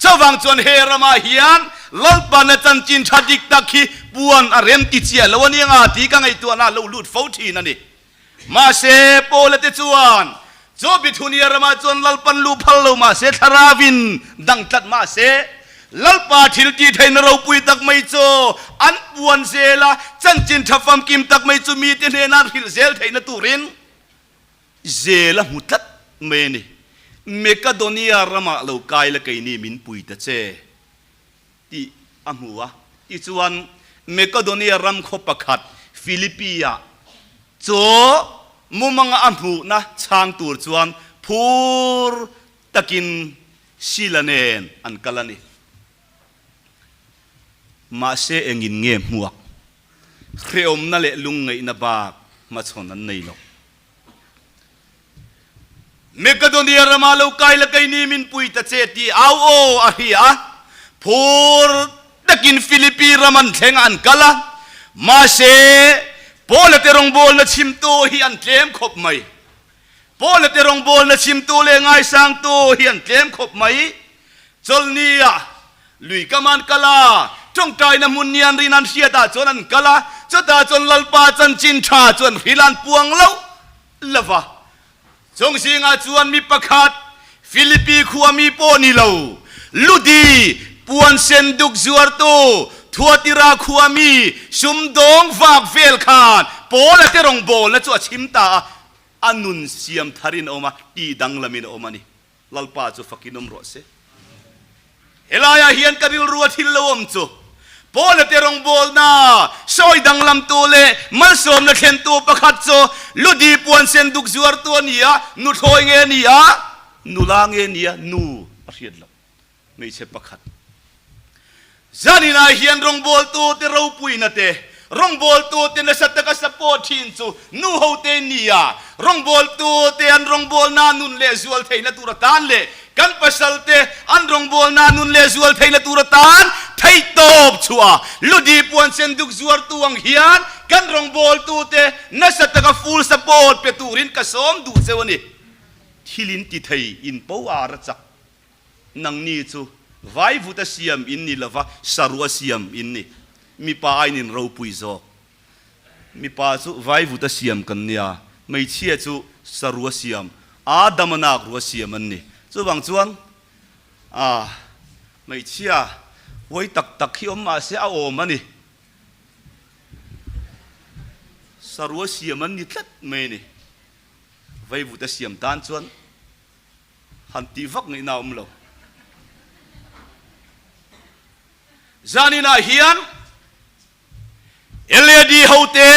Chuvang chuan he ramah hian Lalpana chanchin tha dik tak hi puan a rem ti chiah lo a ni anga tih ka ngaihtuahna a lo lut fo thin a ni. Mahse, Paula te chuan chu Bithunia ramah chuan Lalpan lu phal lo mahse thlarauin dang tlat mahse, Lalpa thil tih theihna ropui tak mai chu an puan zel a, chanchin tha famkim tak mai chu mite hnena an hrilh zel theihna turin Zel a hmu tlat mai a ni. Mekadonia ramah lo kai la keini min pui ta che tih a hmu a. Tichuan, Mekadonia ram khaw pakhat Philippi-ah chu mumanga a hmuhna chhang tur chuan phur takin Sila nen an kal a ni. Mahse engin nge hmuak? Hreawmna leh lungngaihna bak hmachhawn an nei lo. Makedonia rama lo kai la keini min pui ta che tih au aw a hria a, phur takin Philippi ram an thleng a an kal a, mahse Paula te rawngbawlna chhimtu hi an tlem khawp mai. Paula te rawngbawlna chhimtu leh ngaisangtu hi an tlem khawp mai. Chawlhnia lui kam an kal a, tawngtaina hmun ni an rin an hriatah chuan an kal a, chutah chuan Lalpa chanchin tha chuan hril an puang loh lo va. Chung zingah chuan mi pakhat, Philippi khua mi pawh ni lo, Ludi, puan sen duk zuartu, Thuatira khua mi, sumdawng vak vel khan Paula te rawngbawlna chu a chhim ta a, a nun siam tharin a awm a, tih danglamin a awm a ni. Lalpa chu fakin awm rawh se. Helaiah hian ka rilru a thil lo awm chu Paula te rawngbawlna sawi danglamtu leh malsawmna thlentu pakhat chu Ludi puan sen duk zuartu a ni a, nuthlawi nge a ni a, nula nge a ni a, nu a hriat loh hmeichhe pakhat. Zaninah hian rawngbawltu te ropuina te, rawngbawltu te nasa taka support thin chu nu ho te in ni a, rawngbawltu te an rawngbawlna nun leh zual theihna tur atan leh kan pasal te an rawngbawlna nun leh zual theihna tur atan theihtawp chhuah a, ludi puan sen duk zuartu ang hian kan rawngbawltu te nasa taka full support pe turin ka sawm duh cheu a ni. Thil in ti thei in po ar a chak. Nangni chu vaivut a siam in ni lova, saru a siam in ni. Mipa ain in ropui zawk. Mipa chu vaivut a siam kan nia, hmeichhia chu saru a siam, Adama nak ru a siam an ni. Chuvang chuan, ah, hmeichhia huai tak tak hi awm mahse a awm a ni. Saru a siam an ni tlat mai a ni. Vaivut a siam tan chuan. Han tih vak ngaihna a awm lo. Zaninah hian LAD hote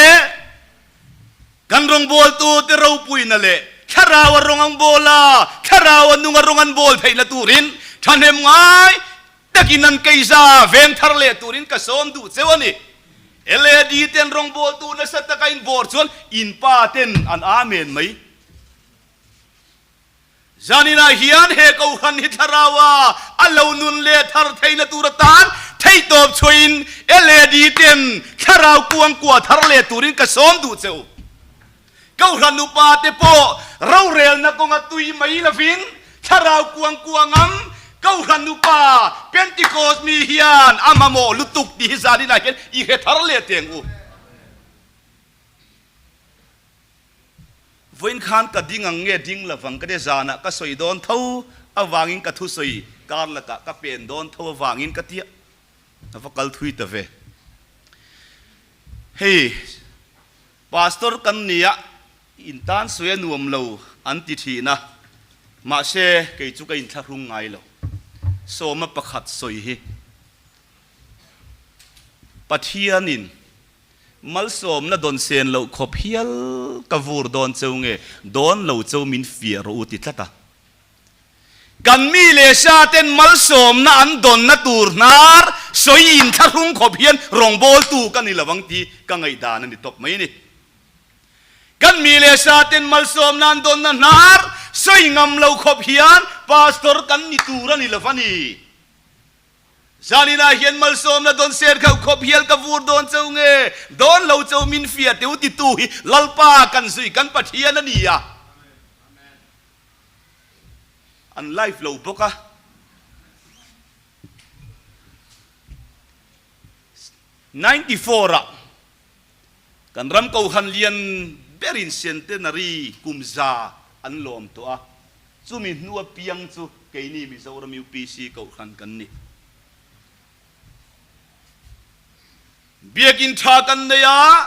kan rawngbawltu te ropuina leh thlarau a rawng an bawl a, thlarau a nung a rawng an bawl theihna turin thahnem ngai takin an keiza veng thar leh turin ka sawm duh cheu a ni. LAD ten rawngbawltu nasa taka inbawr chuan in pa ten an amen mai. Zaninah hian he Kohhran hi Thlaraua a lo nun leh thar theihna tur atan theihtawp chhuahin LAD ten Thlarau kuangkua thar leh turin ka sawm duh che u. Kohhran upa te pawh rorelna kawnga tui mai lovin Thlarau kuangkua ngam Kohhran upa Pentecost mi hian a mamawh lutuk tih hi zaninah hian i hre thar leh teng u. Vawiin khan ka ding ang nge ding lovang ka tia zanah ka sawi dawn tho avangin ka thusawi kar lakah ka pen dawn tho avangin ka tia a va kal thui ta ve. Hei Pastor kan nia in tan sawi a nuam lo an ti thin a, mahse kei chu ka inthlahrung ngai lo. Sawma pakhat sawi hi. Pathianin malsawmna dawn sen loh khawp hial ka vur dawn cheu nge dawn lo cheu min fiah rawh u ti tlat a. Kan mi leh sa ten malsawmna an dawnna tur hnar sawi inthlahrung khawp hian rawngbawltu ka ni lo ang tih ka ngaihdan a ni tawp mai a ni. Kan mi leh sa ten malsawmna an dawnna hnar sawi ngam lo khawp hian pastor kan ni tur a ni lo a ni. Zaninah hian malsawmna dawn ser khauh khawp hial ka vur dawn cheu nge dawn lo cheu min fia teu titu hi Lalpa kan zui kan Pathian a ni a. An live lo bawk a. 94 ah kan ram Kohhran lian berin Centenary kum za an lawm tawh a. Chumi hnua piang chu keini Mizoram UPC Kohhran kan ni. Biakinn tha kan nei a,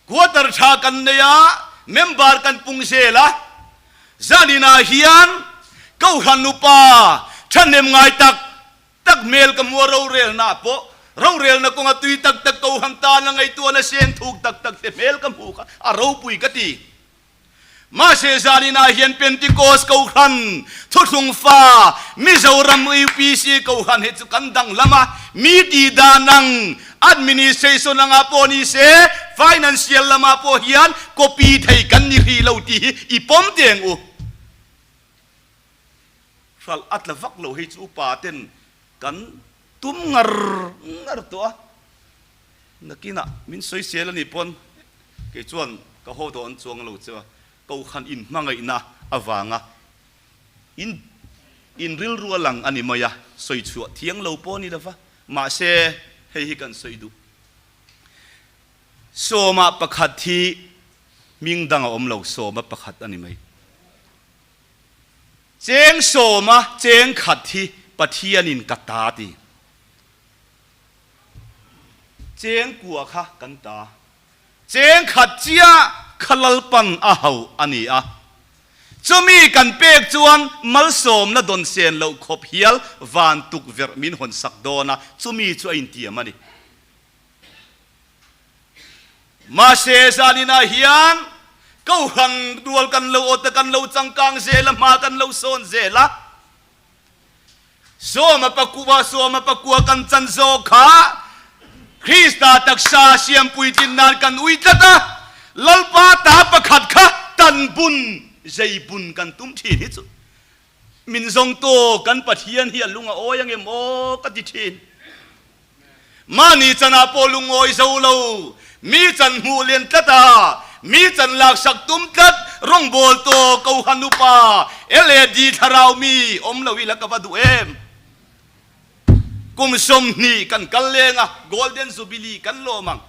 quarter tha kan nei a, member kan pung zel a. Zaninah hian Kohhran upa thahnem ngai tak tak hmel ka hmu a, rorelna pawh rorelna kawnga tui tak tak Kohhran tana ngaihtuahna seng thuk tak tak te hmel ka hmu kha a ropui ka ti. Mahse zaninah hian Pentecost Kohhran thuthlung fa Mizoram UPC Kohhran hi chu kan danglam a, mi ti dan ang administration anga pawh ni se financial lamah pawh hian copy thei kan ni hrih lo tih hi i pawm teng u. Hralh a tla vak lo hei chu upa ten kan tum ngar ngar tawh a, nakinah min sawisel a nih pawn Kei chuan ka haw dawn chuang lo che a, Kohhran inhmangaihna avanga in in rilru a lang a ni mai a, sawi chhuah thiang lo pawh a ni lova, mahse hei hi kan sawi duh. Sawma pakhat hi hming dang a awm lo, sawma pakhat a ni mai. Cheng sawma cheng khat hi Pathianin ka ta ti. Cheng kua kha kan ta. Cheng khat chiah kha Lalpan a hauh a ni a. Chumi kan pek chuan malsawmna dawn sen loh khawp hial van tukverh min hawn sak dawn a, chumi chu a intiam a ni. Mahse, zaninah hian Kohhran rual kan lo awt a, kan lo changkang zel a, hma kan lo sawn zel a. Sawma pakua, sawma pakua kan chan zawk kha Krista taksa siam puitlin nan kan ui tlat a, Lalpa ta pakhat kha tan bun, zei bun kan tum thin hi chu min zawng tawk kan Pathian hi a lung a awi angem aw ka ti thin. Mahni chanah pawh lungawi zo lo, mi chan hmuh lian tlat a, mi chan laksak tum tlat, rawngbawl tawh Kohhran upa LAD thlarau mi awm lo ila ka va duh em? Kum 20 kan kal leng a, Golden Jubilee kan lawm ang.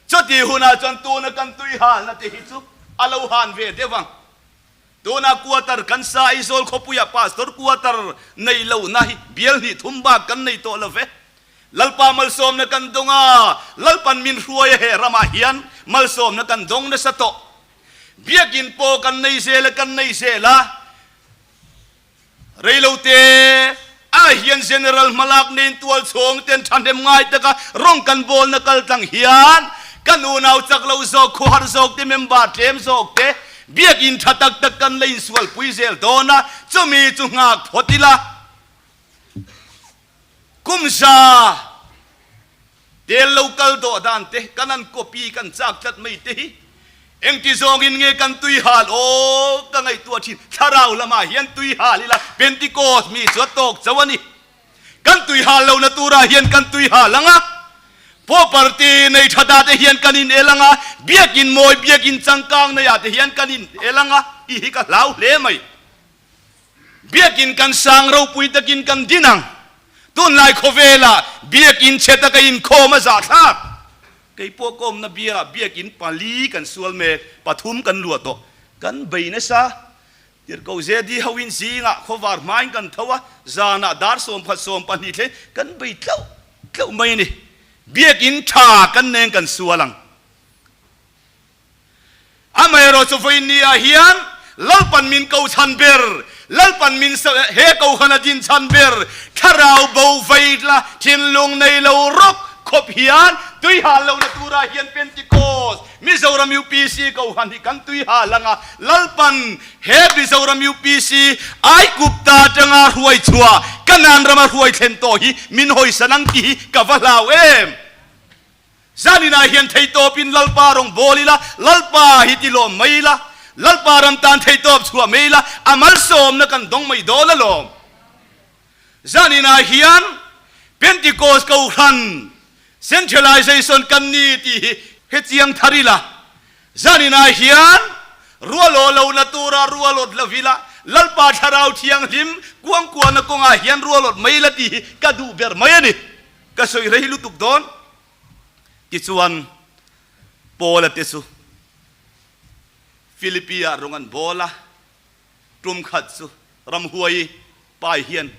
Chuti hunah chuan tuna kan tui halna te hi chu a lo han ve deuh ang. Tuna quarter kan sa Aizawl khawpuiah pastor quarter nei lohna hi bial hnih thum bak kan nei tawh lo ve. Lalpa malsawmna kan dawng a, Lalpan min hruai a he ramah hian malsawmna kan dawng nasa tawh. Biakin pawh kan nei zel a kan nei zel a. Reilote ah hian General hmalak nen tualchhawng ten thahnem ngai taka rawng kan bawlna kal tlang hian kan unau chak lo zawk, khuahar zawk te, member tlem zawk te biakinn tha tak tak kan la insualpui zel dawn a, chumi chu nghak phawt ila. Kum za Tel lo kal dawh dan te, kan an copy kan chak tlat mai te hi engti zawngin nge kan tui hal aw ka ngaihtuah thin. Thlarau lamah hian tui hal ila Pentecost mi chu a tawk chauh a ni. Kan tui hal lohna turah hian kan tui hal ang a, property nei tha da te hian kan in el ang a, biakin mawi biakin changkang nei ah te hian kan in el ang a, tih hi ka hlau hle mai. Biakin kan sang ropui takin kan din ang. Tunlai khawvelah biakin chhe taka inkhawm a zahthlak. Kei pawh ka awmna bialah biakin pali kan sual mek, pathum kan luah tawh. Kan bei nasa. Tirhkoh ZD hoin zingah khawvar hmain kan tho a, zanah dar sawmphat 12 thleng kan bei tlauh tlauh mai a ni. Biakin tha kan neng kan sual ang. Amaherawh chu vawiin ni ah hian Lalpan min ko chhan ber, Lalpan min he Kohhran a din chhan ber, thlarau bo vei la thinlung nei lo rawk. khawp hian tui hal lohna turah hian Pentecost Mizoram UPC Kohhran hi kan tui hal ang a, Lalpan he Mizoram UPC Aigupta atanga hruai chhuah Kanaan rama hruai thlen tawh hi min hawisan ang tih hi ka va hlau em! Zaninah hian theihtawpin Lalpa rawn bawl ila, Lalpa hi tilawm mai ila, Lalpa ram tan theihtawp chhuah mai ila, a malsawmna kan dawng mai dawn alawm. Zaninah hian Pentecost Kohhran Centralization kan ni tih hi hrechiang thar ila, zaninah hian rualaw lohna tura rualawt lo ila, Lalpa Thlarau Thianghlim kuangkuahna kawngah hian rualawt mai ila tih hi ka duh ber mai a ni. Ka sawi rei lutuk dawn. Tichuan, Paula te chu Philippi-ah rawng an bawl a, tum khat chu ramhuai pai hian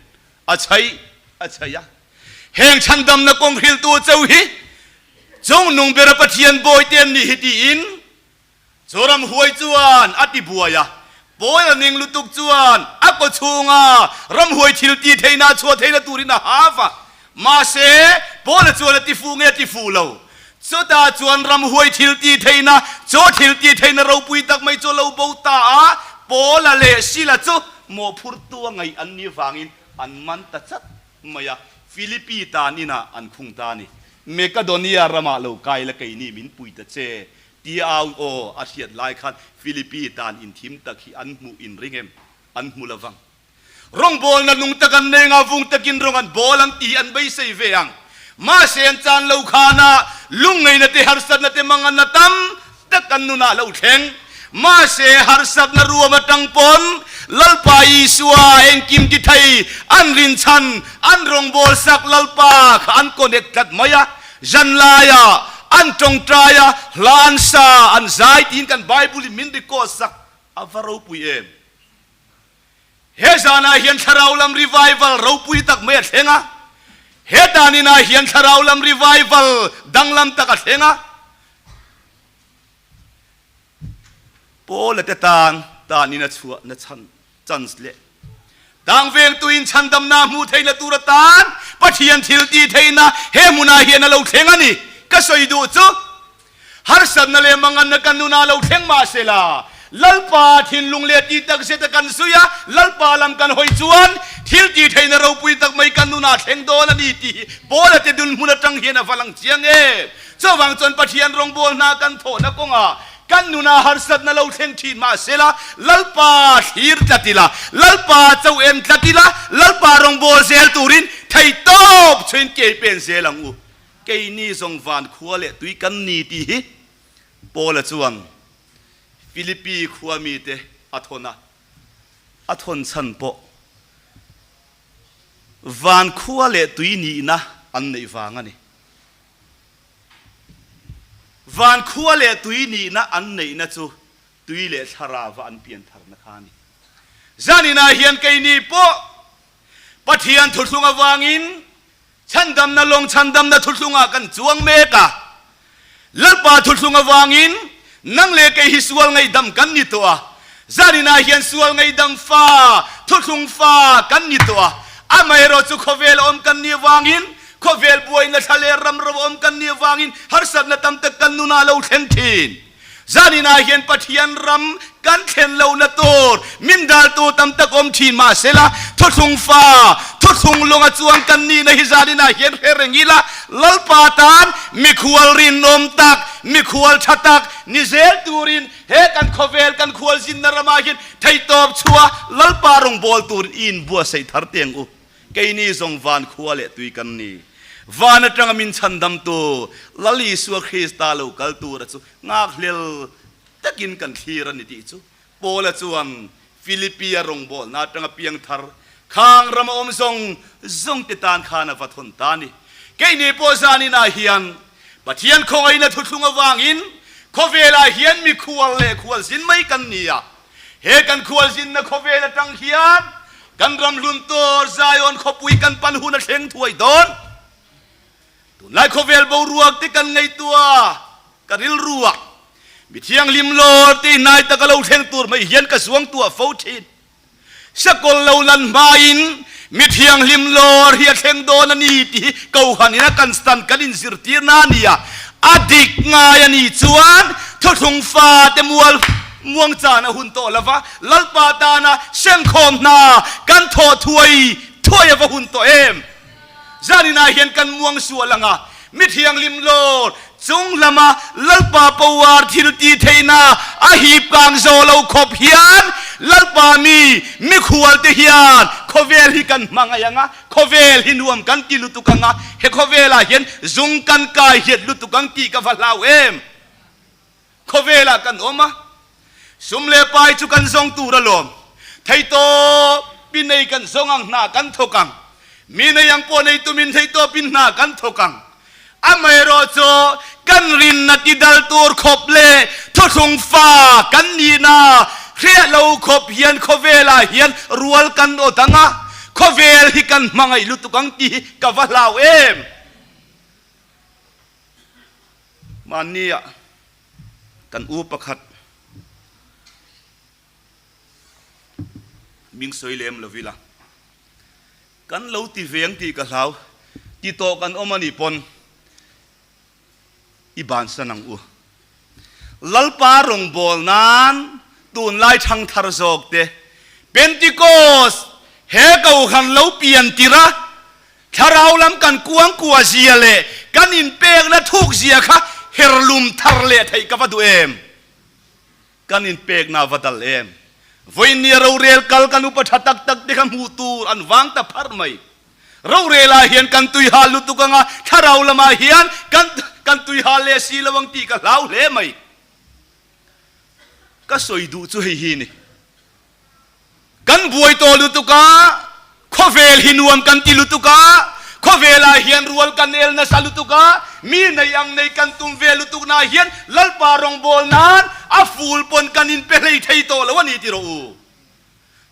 a chhaih a chhaih a. Heng chhandamna kawng hriltu cheu hi Chungnung bera Pathian bawite an nih hi tiin Chu ramhuai chuan a ti buai a, Paul ning lutuk chuan a kaw chhunga ramhuai thil ti theihna a chhuah theihna turin a haf a. Mahse, Paula chuan a ti fuh nge a ti fuh lo? Chutah chuan ramhuai thil ti theihna, chaw thil ti theihna ropui tak mai chu a lo bo ta a, Paula leh Sila chu mawhphurtu a ngaih an nih vangin an man ta chat mai a, Philippi tan inah an khung ta a ni. Mekadonia ramah lo kai la keini min pui ta che Tia au aw a hriat lai khan Philippi tan inthim tak hi an hmuh in ring em? An hmu lo vang. Rawngbawlna nung tak an nei nga vung takin rawng an bawl ang tih an beisei ve ang. Mahse an chan lo khana lungngeina te harsatna te manganna tam tak an nunah lo thleng. Mahse harsatna ruam atang pawn Lalpa Isua engkim ti thei an rinchhan an rawngbawlsak Lalpa kha an connect tlat mai a. Zan laia an tawngtai a, hla an sa, an zai tiin kan Bible in min record sak a va ropui em? He zanah hian thlarau lam revival ropui tak mai a thleng a, he daninah hian thlarau lam revival danglam tak a thleng a. Paula te tan tanin a chhuahna chhan chance leh tang vengtuin chhandamna hmuh theihna tur atan Pathian thil tih theihna he hmunah hian a lo thleng a ni. Ka sawi duh chu harsatna leh manganna kan nunah lo thleng mah se la, Lalpa thinlung leh tih tak zet a kan zui a, Lalpa lam kan hawi chuan thil tih theihna ropui tak mai kan nunah thleng dawn a ni tih hi Paula te dunhmun atang hian a va lang chiang em. Chuvang chuan Pathian rawngbâwl hna kan thawhna kawngah kan nunah harsatna lo thleng thin mah sela, Lalpa thlir tlat ila, Lalpa cho em tlat ila, Lalpa rawngbâwl zel turin theihtâwp chhuin kei pen zel ang u. Keini zawng van khua leh tui kan ni tih hi Paula chuan Philippi khua mite a thawn a, a thawn chhan pawh van khua leh tui nihna an neih vang a ni. Van khua leh tui nihna an neihna chu tui leh thlarauva an pian tharna kha a ni. Zaninah hian keini pawh Pathian thuthlung avangin chhandamna lawng chhandamna thuthlungah kan chuang mek a. Lalpa thuthlung avangin nang leh kei hi sual ngaihdam kan ni tawh a. Zaninah hian sual ngaihdam fa, thuthlung fa kan ni tawh a. Amaherawhchu khawvel awm kan nih avangin Khawvel buaina thla leh ram ro awm kan nih avangin harsatna tam tak kan nunah lo thleng thin. Zaninah hian Pathian ram kan thlen lohna tur min daltu tam tak awm thin mahsela thuthlung fa, thuthlung lawnga chuan kan nihna hi zaninah hian hre reng ila, Lalpa tan mikhual rinawm tak, mikhual tha tak ni zel turin he kan khawvel kan khualzinna ramah hian theihtawp chhuah Lalpa rawngbâwl turin i inbuatsaih thar teh ang u. Keini zawng van khua leh tui kan ni. Van atanga min chhandamtu Lal Isua Krista lo kal tura chu nghakhlel takin kan thlir a ni tih chu Paula chuan Philippi-a rawngbawlna atanga piangthar khang rama awm zawng zawngte tan khan a va thawn ta a ni. Keini pawh zaninah hian Pathian khawngaihna thuthlung avangin khawvelah hian mikhual leh khualzin mai kan ni a. He kan khualzinna khawvel atang hian kan ram hlun tur Zion khawpui kan pan hun a thleng thuai dawn. Tunlai khawvel boruak te kan ngaihtuah ka rilru a, mi thianghlim lawr te hnai taka lo thleng tur mai hian ka zuang tuah fo thin. Sakawlh lo lan hmain. Mi thianghlim lawr hi a thleng dawn a ni tih hi Kohhran ina kan stand kan inzirtirna a ni a, a dik ngai a nih chuan thuthlung fate mual muang chan a hun tawh lo va, Lalpa tana sengkhawm hna kan thawh thuai thuai a va hun tawh em? Zaninah hian kan muang sual ang a, mi thianghlim lawr chung lama Lalpa power thil ti theihna a hip kang zawh lo khawp hian Lalpa mi mikhual te hian khawvel hi kan hmangaih ang a, khawvel hi nuam kan ti lutuk ang a, he khawvelah hian zung kan kai hiat lutuk ang tih ka va hlau em? Khawvelah kan awm a, sum leh pai chu kan zawng tur alawm. Theitawp in ei kan zawng ang hna kan thawk ang. Mi nei ang pawh nei tumin theitawp in hna kan thawk ang. Amaherawh chu kan rinna ti dal tur khawp leh thuthlung fa kan nihna hriah lo khawp hian khawvelah hian rual kan awt ang a, khawvel hi kan hmangaih lutuk ang tih hi ka va hlau em. Mahnia kan u pakhat ming sawi lem lo ila, kan lo ti ve ang tih ka hlau, ti tawh kan awm a nih pawn i bansan ang u. Lalpa rawngbâwl nân tûnlai thangthar zâwkte Pentecost he kohhran lo pian tirh a, Thlarau lam kan kuangkua zia leh kan inpekna thuk zia kha herlum thar leh theih ka va duh em? Kan inpekna va dal em? Vawinia rorel kal kan upa tha tak tak te kha hmuh tur an vang ta pharh mai. Rorelah hian kan tui hal lutuk anga thlarau lamah hian kan kan tui hal leh si lo ang tih ka hlau hle mai. Ka sawi duh chu hei hi ni. Kan buai tawh lutuk a, khawvel hi nuam kan ti lutuk a, khawvelah hian rual kan el nasa lutuk a, mi nei ang nei kan tum ve lutuk na hian Lalpa rawngbâwl nan a ful pawn kan inpe hlei thei tawh lo a ni ti rawh u.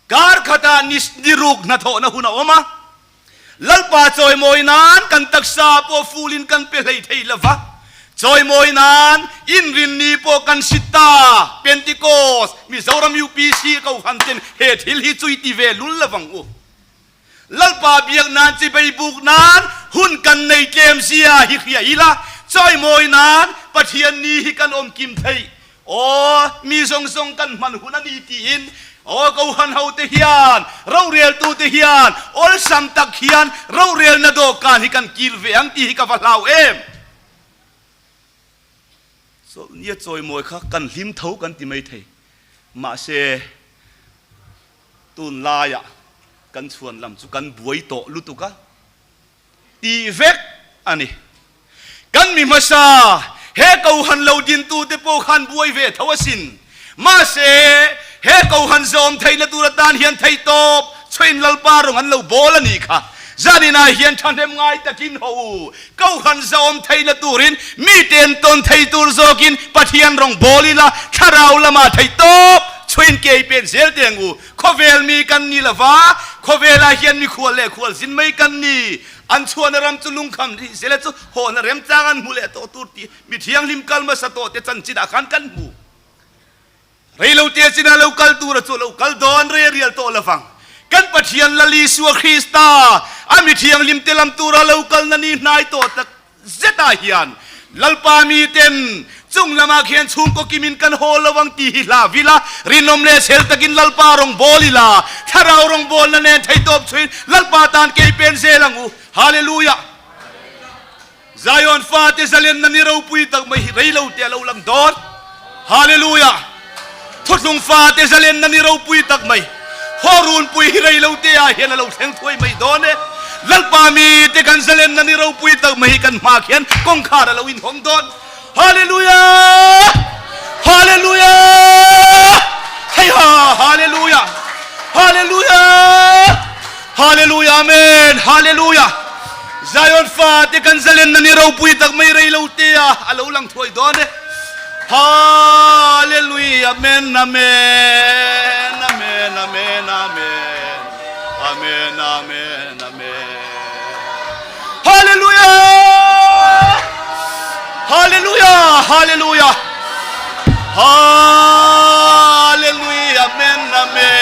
Kar khatah ni ruk hnathawhna hun a awm a. Lalpa chawimawi nan kan taksa pawh fulin kan pe hlei thei lo va, chawimawi nan inrinni pawh kan hrit ta. Pentecost, Mizoram UPC Kohhran ten he thil hi chui ti ve lul lo vang u. Lalpa biak nan chibei buk nan hun kan nei tlem zia hi hria ila, chawimawi nan Pathian ni hi kan awm kim thei. Aw, mi zawng zawng kan hman hun a ni tiin aw Kohhran hote hian, roreltute hian awlsam tak hian rorelna dawhkan hi kan kil ve ang tih hi ka va hlau em. Chawlhnia chawimawi kha kan hlim tho kan ti mai thei. Mahse, tunlaiah kan chhuan lam chu kan buai tawh lutuk a. Tih vek a ni. Kan mi hmasa he Kohhran lo dintute pawh khan buai ve tho asin. Mahse, he Kohhran zawm theihna tur atan hian theihtawp chhuain Lalpa rawng an lo bawl a nih kha. Zaninah hian thahnem ngai takin haw u. Kohhran zawm theihna turin mite an tawn thei tur zawkin Pathian rawng bawl ila, thlarau lamah theihtawp chhuain ke i pen zel teh ang u. Khawvel mi kan ni lova, khawvelah hian mikhual leh khualzin mai kan ni. An chhuahna ram chu lungkham rih sela chu hawhna remchang an hmu leh tawh tur tih mi thianghlim kal hmasa tawh te chanchinah khan kan hmu. Reilote chinah lo kal tura chu lo kal dawn rei a rial tawh lovang. Kan Pathian Lal Isua Krista a mi thianghlim te lam tura lo kalna ni hnai tawh tak Zetah hian Lalpa miten chung lamah khian chhungkaw kimin kan haw lo ang tih hi hla vil a, rinawm leh chhel takin Lalpa rawn bawl ila, thlarau rawn bawlna nen theihtawp chhuin Lalpa tan kei pen zel ang u. Hallelujah! Zion fate zalenna ni ropui tak mai hi reilo te a lo lang dawn. Hallelujah! Thuthlung fate zalenna ni ropui tak mai, haw runpui hi reilo te ah hian a lo thleng thuai mai dawn e. Lalpa mite kan zalenna ni ropui tak mai hi kan hma khian kawngkhar a lo inhawng dawn. Hallelujah! Hallelujah! Heiha! Hallelujah! Hallelujah! Hallelujah! Amen! Hallelujah! Zion fate kan zalenna ni ropui tak mai reilo te ah a lo lang thuai dawn e. Hallelujah Amen Amen Amen Amen Amen Amen Amen Amen Hallelujah Hallelujah Hallelujah Hallelujah Amen Amen.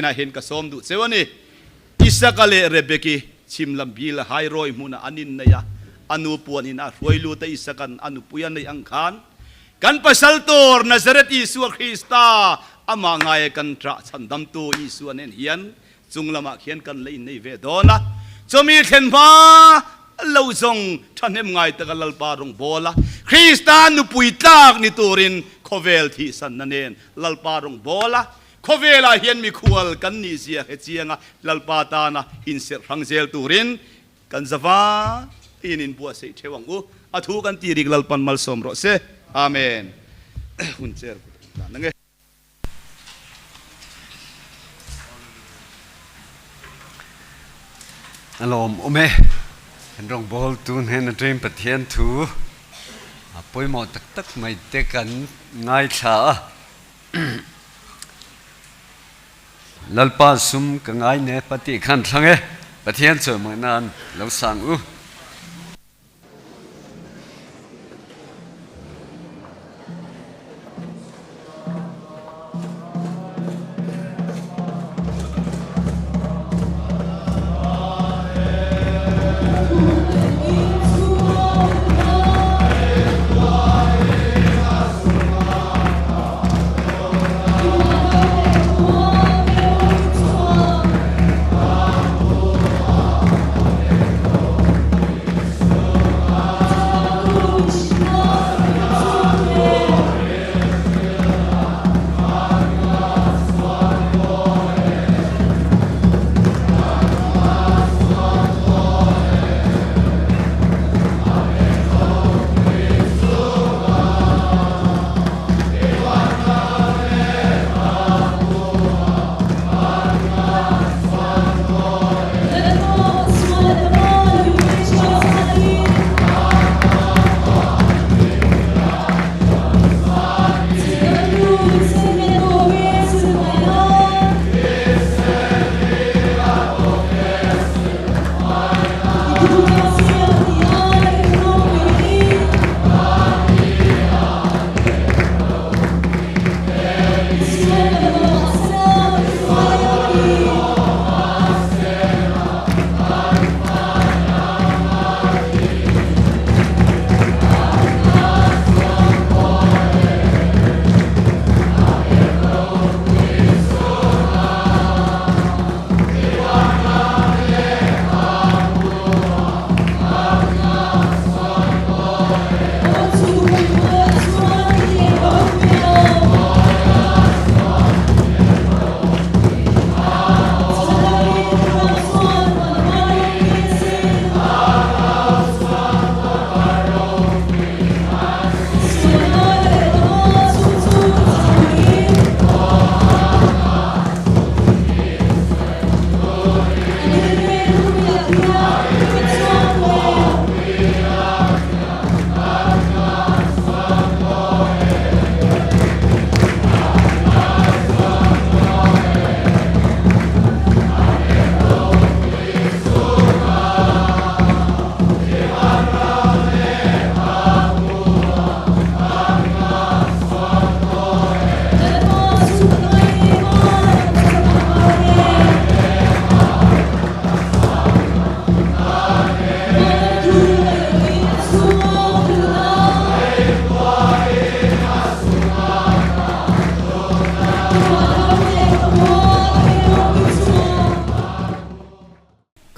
Zainah hian ka sawm duh cheu a ni. Isaka leh Rebeki chhim lam bil Hairawi hmunah an inneih a, a nu puan in a hruai lut a Isaka'n a nupui a neih ang khan kan pasal tur Nazareth Isua Krista amah ngaia kan ṭah chhandamtu Isua nen hian chung lamah khian kan la innei ve dawn a, chumi thlen hma lo zawng ṭhahnem ngai taka Lalpa rawng bawl a, Krista nupui tlak ni turin khawvel thihsanna nen Lalpa rawng bawl a, Khawvelah hian mikhual kan nih zia hre chianga Lalpa tana inserh hrang zel turin kan zava in inbuatsaih theuh ang u. A thu kan tih rik Lalpan malsawm rawh se. Amen. Hun cher kut an tlan ange. A lawm awm e. Kan rawngbawltu hnen atangin Pathian thu a pawimawh tak tak mai te kan ngaithla a. Lalpa sum ka ngai ne pa tih khan thlang e. Pathian chawimawi nan lo sang u.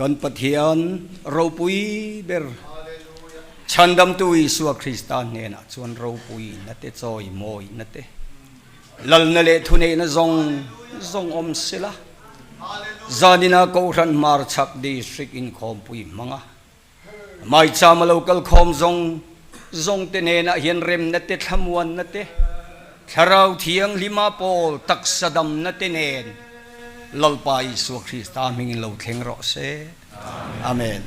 Kan Pathian ropui ber Chhandamtu Isua Krista hnenah chuan ropuina te chawimawina te Lalna leh thuneihna zawng zawng awm sela, zanina Kohhran Hmarchhak District inkhawmpui hmanga Maichama lo kal khawm zawng zawng te hnenah hian remna te thlamuanna te, Thlarau Thianghlima pawl taksa damna te nen Lalpa Isua Krista hmingin lo thleng rawh se. Amen.